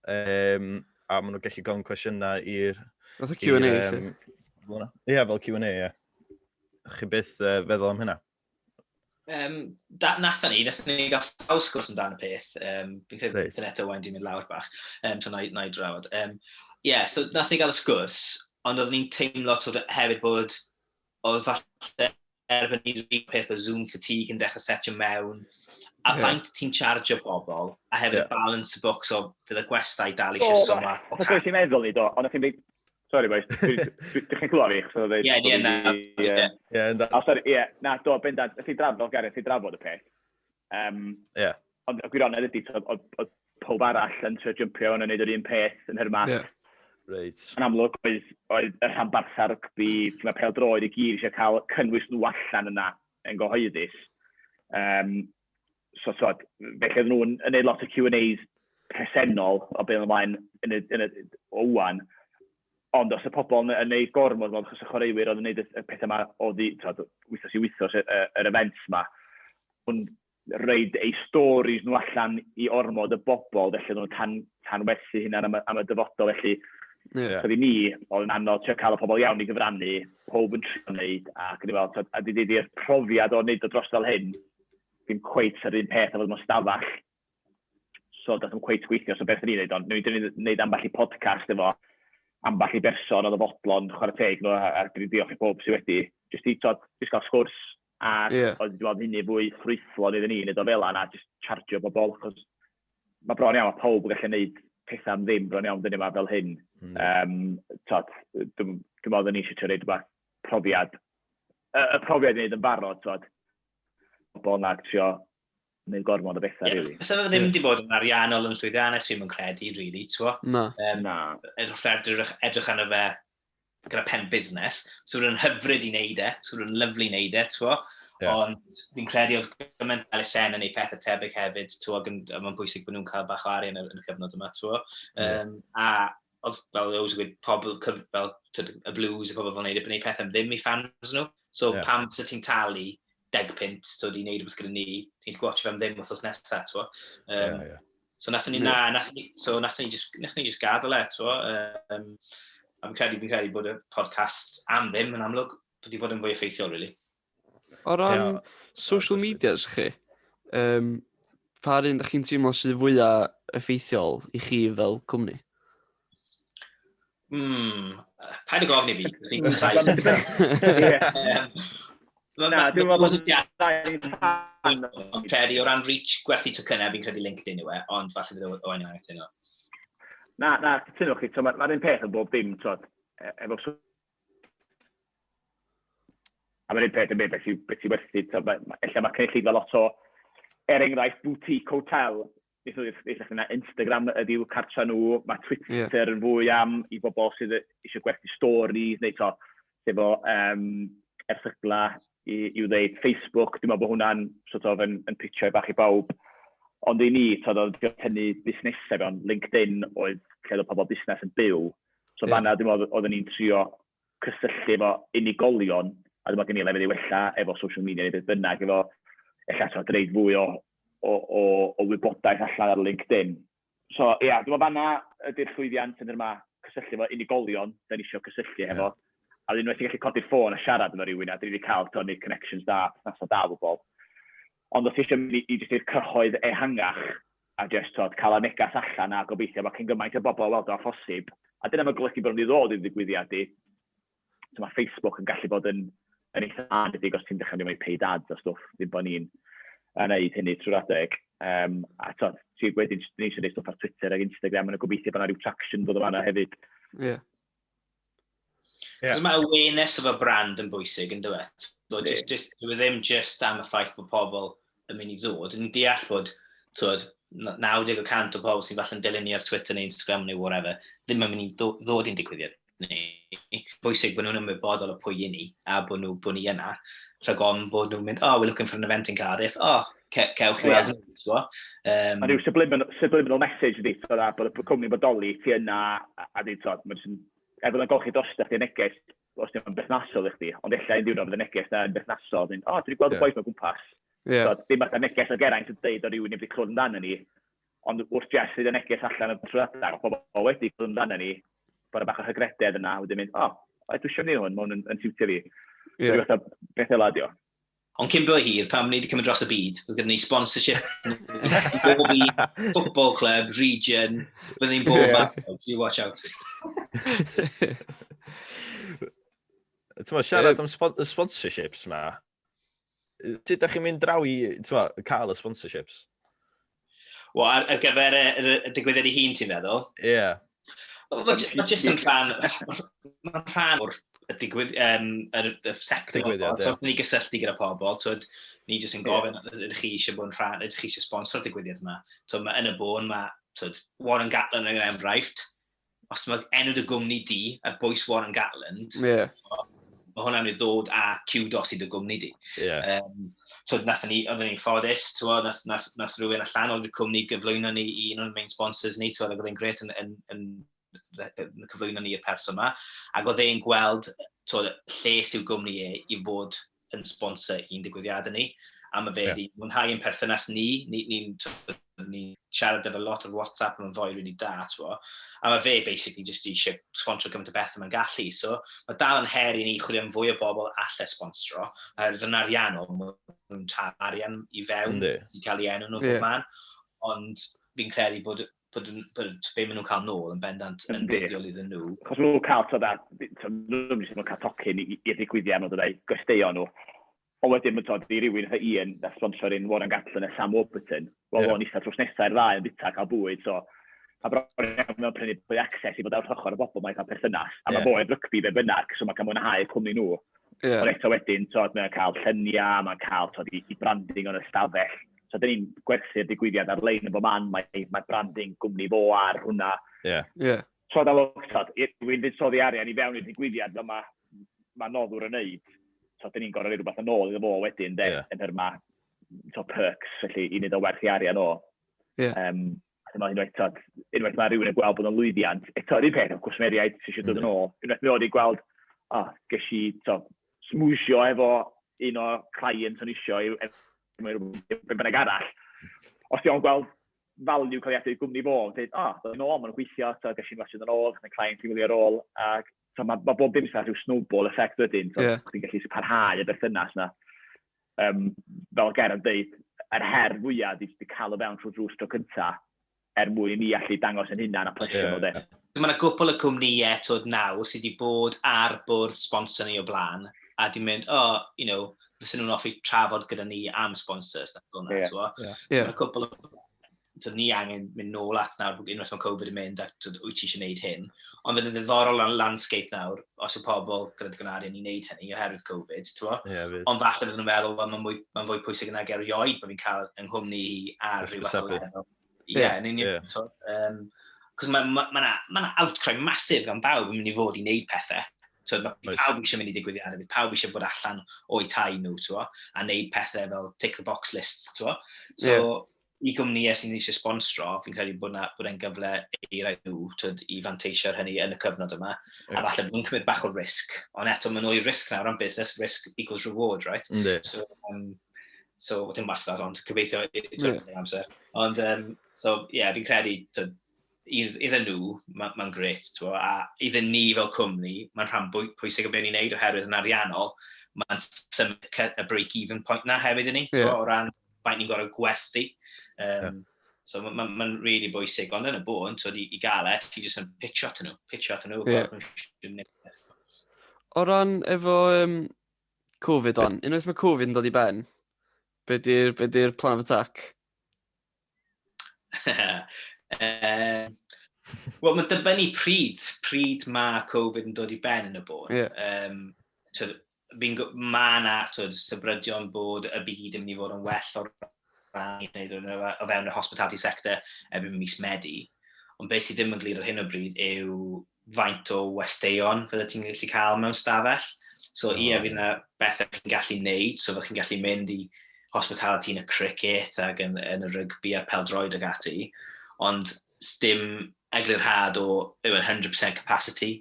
Speaker 2: a maen nhw'n gallu gofyn cwestiynau i'r
Speaker 1: Fath o Q&A,
Speaker 2: i'r,
Speaker 1: felly.
Speaker 2: Ie, fel Q&A, ie. Chi byth feddwl am hynna?
Speaker 4: Nathon ni gael sawl sgwrs amdano y peth. Fi'n credu right. Owain di mynd lawr bach, so na i drafod. Yeah, so nathon ni gael y sgwrs, ond oeddwn ni'n teimlo, twyd, hefyd bod oedd falle erbyn ni'r peth o Zoom fatigue yn dechrau setio mewn, a faint ti'n charge bobl, a hefyd balance y books o fydd y gwestai dal eisiau
Speaker 3: soma. O, o, ti'n meddwl ni, do, ond o'ch chi'n dweud. Sorry boys, dych chi'n clywed fi?
Speaker 4: Ie, na.
Speaker 2: Ie,
Speaker 3: oh, sorry, ie, na, do, bendant, chi drafod, Gary, chi drafod y peth. Ond y gwirionedd ydy, oedd pob arall yn trio jumpio yn gwneud yr un peth yn hyrmach. Yn amlwg, oedd y rhanbarthau rygbi, mae pêl droed i gyd eisiau cael cynnwys nhw allan yna yn gyhoeddus. So, felly oedden nhw'n yn gwneud lot o Q&As presennol o beth ymlaen yn y, o wan. Ond os y pobl yn gwneud gormod, fel achos y chwaraewyr oedd yn gwneud y pethau yma o ddi, twod, wythnos i wythnos, yr events yma, nhw'n rhoid eu stories nhw allan i ormod y bobl, felly nhw'n tanwerthu hynna am y dyfodol, felly so i ni, oedd yn anodd trio cael y pobl iawn i gyfrannu, pob yn trio wneud, ac yn fel, twod, a di di'r profiad o wneud o dros fel hyn, ddim cweit yr un peth a fod mewn stafell. So, dath o'n cweit gweithio, so beth ni'n wneud, ond ni'n wneud ambell i podcast efo ambell i berson oedd y fodlon chwarae teg nhw, a dwi'n diolch i pob sydd wedi, jyst i, twod, jyst cael sgwrs, a oedd wedi bod hynny fwy ffrwythlon iddyn ni, wneud o fel yna, jyst chargio bobl, achos mae bron iawn, mae pawb yn gallu gwneud pethau am ddim bron iawn dyn yma fel hyn. Twod, dwi'n meddwl ni eisiau trio neud rhywbeth profiad, y profiad i wneud yn barod, twod, bobl na trio wneud gormod o bethau, really.
Speaker 4: Fysa fe ddim wedi bod yn ariannol yn llwyddiannus, fi'n yn credu, really, t'wo.
Speaker 1: Na.
Speaker 3: Na.
Speaker 4: Edrych edrych arno fe gyda pen busnes, so yn hyfryd i wneud e, so yn lyfli i wneud e, t'wo. Ond fi'n credu oedd gymaint elusen yn ei pethau tebyg hefyd, t'wo, a mae'n bwysig bod nhw'n cael bach o arian yn y cyfnod yma, t'wo. A oedd fel oedd gweud, pobl, fel t'wod, y Blues, y pobl fel wneud e, gwneud pethau am ddim i fans nhw. So pam fysa ti'n talu 10 punt, t'wod, i wneud rhywbeth gyda ni, ti'n gallu watch fe am ddim wythnos nesaf, t'wo.
Speaker 2: Ie, ie.
Speaker 4: So nathon ni, na, so nathon ni just gadael e, t'wo. A fi'n credu bod y podcast am ddim yn amlwg wedi bod yn fwy effeithiol, really.
Speaker 1: O ran social
Speaker 2: Justin.
Speaker 1: Medias chi, pa un ydych chi'n teimlo sydd fwyaf effeithiol i chi fel cwmni?
Speaker 4: Paid â gofyn i fi, fi'n gysau.
Speaker 3: Ie. Na, dwi'n meddwl bod
Speaker 4: Ond credu o ran reach gwerthu tocynnau, fi'n credu LinkedIn yw e, ond falle bydd o enw cytuno.
Speaker 3: Na, na, cytuno chi, mae'r ma un peth yn bob dim, twod, efo A mae'r un peth yn beth sy'n werthu, twod, ella mae cynulleidfa lot o, er enghraifft, boutique hotel, wnaeth yna Instagram ydyw cartra nhw, mae Twitter yn fwy am i bobl sydd eisiau gwerthu stories, neu to, efo erthygla i'w ddeud. Facebook, dwi'n meddwl bod hwnna'n sort of yn pitcho bach i bawb. Ond i ni, twod, oedd tynnu busnesau fewn, LinkedIn oedd lle oedd pobl busnes yn byw. So fanna, dwi'n meddwl, oedden ni'n trio cysylltu efo unigolion, a dwi'n meddwl gen i lefydd i wella efo social media neu beth bynnag, efo ella twod, reid fwy o wybodaeth allan ar LinkedIn. So, ia, yeah, dwi'n meddwl fanna ydy'r llwyddiant yn yma, cysylltu efo unigolion, da ni eisiau cysylltu efo. A unwaith ti'n gallu codi'r ffôn a siarad efo rhywun, a dyn ni wedi cael tynnu connections da, perthnasau da o bobl. Ond os ti eisiau mynd i jyst i'r cyhoedd ehangach, a just twod, cael y negas allan a gobeithio mae cyn gymaint o bobl weld o â phosib. A dyna mae'n golygu bod nhw'n mynd i ddod i'r ddigwyddiad i. So mae Facebook yn gallu bod yn eitha anedig os ti'n dechrau mynd paid ads a stwff, ddim bod ni'n yn neud hynny trwy'r adeg. A twod, ti wedyn, ni eisiau gwneud stwff ar Twitter ac Instagram, yn gobeithio bod yna rhyw traction dod o fanna hefyd.
Speaker 4: Cos mae awareness of a brand yn bwysig, yn dweud. So, just, dyw e ddim just am y ffaith bod pobl yn mynd i ddod. Yn deall bod, twod, 90% o pobl sy'n falle'n dilyn ni ar Twitter neu Instagram neu whatever, ddim yn mynd i ddod i'n digwyddiad ni. Bwysig bod nhw'n ymwybodol o pwy i ni, a bod nhw, bod ni yna. Rhag ofn bod nhw'n mynd, "Oh, we're looking for an event in Cardiff. Oh, cewch chi weld nhw," t'wo.
Speaker 3: Mae rhyw subliminal message ydi, twod, a bod y cwmni'n bodoli, ti yna, a di, twod, mae'n jyst er bod yn golchi drosto chdi y neges, os ti'n berthnasol i chdi, ond ella un diwrnod bydd y neges na yn berthnasol, dwi'n, "O, dwi wedi gweld y bois 'ma o gwmpas." So, dim fatha neges o Geraint yn deud o rywun wedi clywed amdano ni, ond wrth just rhoid y neges allan y trwy'r adeg, pobl wedi clywed amdano ni, bod y bach o hygrededd yna, wedyn mynd, "O, o, dwi eisiau mynd i hwn, mae hwn yn siwtio fi." Yeah. Fatha beth fel adio.
Speaker 4: Ond cyn bo hir, pan ni wedi cymryd dros y byd, fydd gyda ni sponsorship bob un football club, region, byddwn ni'n bob yeah. So you watch out.
Speaker 2: Ti'n siarad am sponsorships ma, sut ydych chi'n mynd draw i cael y sponsorships?
Speaker 4: Wel, ar gyfer y digwyddiad ei hun, ti'n meddwl?
Speaker 2: Ie. Yeah.
Speaker 4: Mae jyst yn rhan, mae'n rhan o'r digwydd, y sector. Digwyddiad, ie. So, ni gysylltu gyda pobl, twyd, ni jyst yn gofyn, ydych chi eisiau bod yn rhan, ydych chi eisiau sponsor'r digwyddiad yma. So, mae yn y bôn, mae twyd, Warren Gatland yn enghraifft, os mae enw dy gwmni di ar bwys Warren Gatland, mae hwnna'n mynd i ddod â kudos i dy gwmni di.
Speaker 2: Yeah.
Speaker 4: So, nathon ni, oedden ni'n ffodus, twod, nath rhywun allan o'r cwmni gyflwyno ni i un o'r main sponsors ni, twod, ac oedd e'n gret yn cyflwyno ni i'r person yma, ac oedd e'n gweld twod, lles i'w gwmni e i fod yn sponsor i'n digwyddiadau ni, a mae fe wedi mwynhau ein perthynas ni, ni'n ni siarad efo lot ar WhatsApp, mae'n foi really da, t'wo. A mae fe basically just eisiau sponsro gymaint o beth yma'n gallu. So mae dal yn her i ni chwilio am fwy o bobl alle sponsro, oherwydd yn ariannol, maen nhw'n talu arian i fewn i cael ei enw nhw yeah. Man. Ond fi'n credu bod be maen nhw'n cael nôl yn bendant yn buddiol iddyn nhw.
Speaker 3: Chos maen nhw'n cael, nhw'n nhw'n cael tocyn i'r digwyddiad nhw, dod gwesteion nhw. Ond wedyn, mae'n dod i rywun fatha Ian, na sponsor un Warren Gatland a Sam Warburton. Wel, o'n eistedd drws nesaf i'r ddau yn bita cael bwyd, so a bron iawn mewn prynu bwy access i fod ar ochr y bobl mae'n cael perthynas. A mae yeah. rygbi be bynnag, so mae'n cael mwynhau cwmni nhw. Yeah. Ond eto wedyn, so, mae'n cael lluniau, mae'n cael so, i branding o'n ystafell. So, dyn ni'n gwerthu'r digwyddiad ar-lein yn bob man, mae branding gwmni fo ar hwnna.
Speaker 2: Yeah.
Speaker 1: Yeah.
Speaker 3: So, da look, so, dwi'n fuddsoddi arian i fewn i'r digwyddiad fel mae noddwr yn neud. So, dyn ni'n gorfod rhoi rhywbeth yn ôl iddo fo wedyn, de, yn terma so, perks, felly, i wneud o werth i arian o.
Speaker 1: Yeah.
Speaker 3: Unwaith, unwaith mae rhywun yn gweld bod o'n lwyddiant, eto, yr un peth o cwsmeriaid sydd eisiau dod yn ôl, unwaith mae wedi gweld, oh, ges i so, smwsio efo un o clients o'n isio i be bynnag arall. Os di o'n gweld value cael ei adio i gwmni fo, dweud, oh, dod yn ôl, maen nhw'n gweithio, so, ges i'n wasio yn ôl, yn client i wylio ar ôl, ac so, mae bob dim sy'n rhyw snowball effect wedyn, so, chdi'n gallu parhau y berthynas na. Fel Ger yn dweud, yr her fwyaf di cael o fewn trwy drws tro cynta, er mwyn i ni allu dangos yn hunan a plesio nhw, de.
Speaker 4: Mae yna gwpl o cwmnïau twyd nawr sydd wedi bod ar bwrdd sponsor ni o blaen, a di mynd, oh, fysen nhw'n hoffi trafod gyda ni am sponsors. Yeah. So, yeah. Mae cwpl o so ni angen mynd nôl at nawr, unwaith mae Covid yn mynd, ac wyt ti eisiau gwneud hyn. Ond fydd yn ddiddorol ar landscape nawr, os yw pobl gyda digon arian i wneud hynny oherwydd Covid, t'wo?
Speaker 2: Yeah,
Speaker 4: ond falle fydden nhw'n meddwl, well, mae'n fwy pwysig nag erioed bod fi'n cael yng nghwmni i ar rhyw fath o lefel. Ie, yn union. Cos mae ma outcry massive gan bawb yn mynd i fod i wneud pethau. So, mae pawb eisiau mynd i digwyddiadau, bydd pawb eisiau bod allan o'u tai nhw, t'wo? A wneud pethau fel tick the box lists, t'wo? So, i gwmnïau sy'n eisiau sponsro, fi'n credu bod e'n gyfle i rai nhw twyd, i fanteisio ar hynny yn y cyfnod yma. Yeah. A falle bod nhw'n cymryd bach o risg. Ond eto, maen nhw i risg nawr am business, risk equals reward, right?
Speaker 2: Mm.
Speaker 4: So, so dim wastad, ond gobeithio amser. Ond, so, yeah, fi'n credu, twyd, iddyn nhw, mae'n grêt, twyd, a iddyn ni fel cwmni, mae'n rhan pwysig o beth ni'n neud oherwydd yn ariannol, mae'n symud y break-even point na hefyd i ni, yeah. O ran faint ni'n gorfod gwerthu. So mae'n ma really bwysig, ond yn y bôn, so, i gael e, ti jyst yn pitcho at nhw. Pitcho at nhw.
Speaker 1: Yeah. O ran efo Covid on, unwaith mae Covid yn dod i ben, be di'r plan of attack?
Speaker 4: Wel, mae'n dibynnu pryd mae Covid yn dod i ben yn y bôn.
Speaker 1: Yeah.
Speaker 4: So, mae yna sybrydion bod y byd yn mynd i fod yn well o ran o fewn y hospitality sector erbyn mis Medi. Ond beth sydd ddim yn glir ar hyn o bryd yw faint o westeion fydde ti'n gallu cael mewn stafell. So ie, fydd yna bethau chi'n gallu neud, so fydd chi'n gallu mynd i hospitality yn y cricket ac yn y rygbi a'r pêl-droed ag ati, ond dim eglurhad o 100% capacity,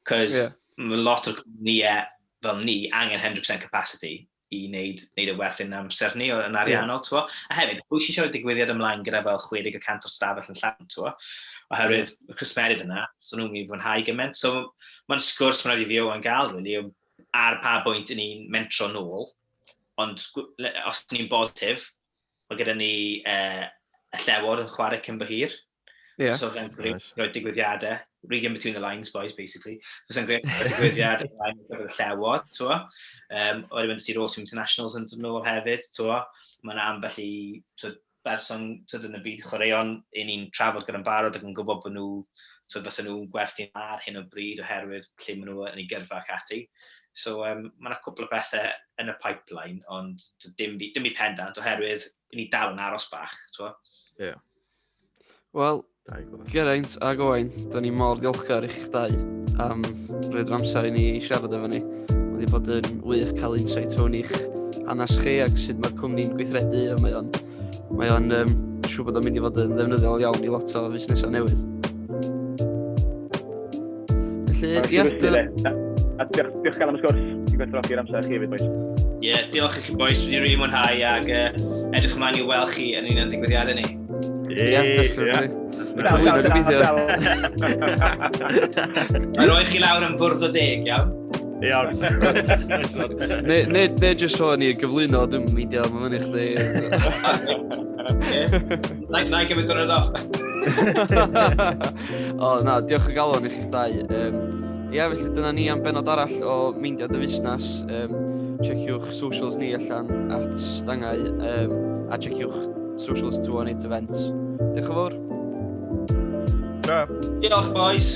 Speaker 4: cos mae lot o cwmnïau fel ni angen 100% capacity i wneud y werth yn amser ni yn ariannol, yeah. T'wo. A hefyd, pwy sy'n siarad digwyddiad ymlaen gyda fel 60% o'r stafell yn llawn, t'wo. Oherwydd y cwsmeriaid yna, so nhw'n mynd i fwynhau gymaint. So mae'n sgwrs mae'n rhaid i fi o'n gael, really, ar pa bwynt yn ni'n mentro nôl, ond os ni'n bositif, mae gyda ni y Llewod yn chwarae cyn bo hir. Yeah. So fe'n greu nice. Rhoi digwyddiadau, reading between the lines, boys, basically. Fysa'n greu digwyddiad ymlaen ar gyfer y Llewod, t'wo. Wedyn mynd i'r Autumn Internationals yn dod nôl hefyd, t'wo. Mae yna ambell i so, berson t'wod, yn y byd chwaraeon i ni'n trafod gyda'n barod ac yn gwybod bod nhw, t'wod, fysa nhw'n gwerthu ar hyn o bryd oherwydd lle maen nhw yn ei gyrfa ac ati. So mae yna cwpl o bethau yn y pipeline, ond dim i pendant oherwydd i ni dal yn aros bach, t'wo.
Speaker 2: Ie. Yeah.
Speaker 1: Wel, Geraint ag Owain, da ni mor ddiolchgar i chi'ch dau am roi'r amser i ni siarad efo ni. Mae wedi bod yn wych cael insight fewn i'ch hanes chi ac sut mae'r cwmni'n gweithredu, a mae o'n siŵr bod o'n mynd i fod yn ddefnyddiol iawn i lot o fusnesau newydd. Felly, ia.
Speaker 3: A diolch gael am y sgwrs. Ti'n gwerthfawrogi'r amser chi hefyd, boys.
Speaker 4: Ie, yeah, diolch i chi, boys. Dwi wedi rili mwynhau ac edrych ymlaen i weld chi yn un o'n digwyddiadau ni.
Speaker 1: Ie, definitely. Mae'n cyflwyno gobeithio.
Speaker 4: Mae'n rhoi chi lawr yn bwrdd o 10, iawn?
Speaker 2: Iawn.
Speaker 1: Ne jyst sôn i gyflwyno, dwi'n meindio, mae'n fyny chdi.
Speaker 4: Na i gymryd diwrnod off.
Speaker 1: O, na, diolch o galon i chi'ch dau. Ia, felly dyna ni am benod arall o Meindia Dy Fusnes. Checiwch socials ni allan @dangau a checiwch socials 218 Events. Diolch yn fawr.
Speaker 2: Tra.
Speaker 4: Diolch, boys.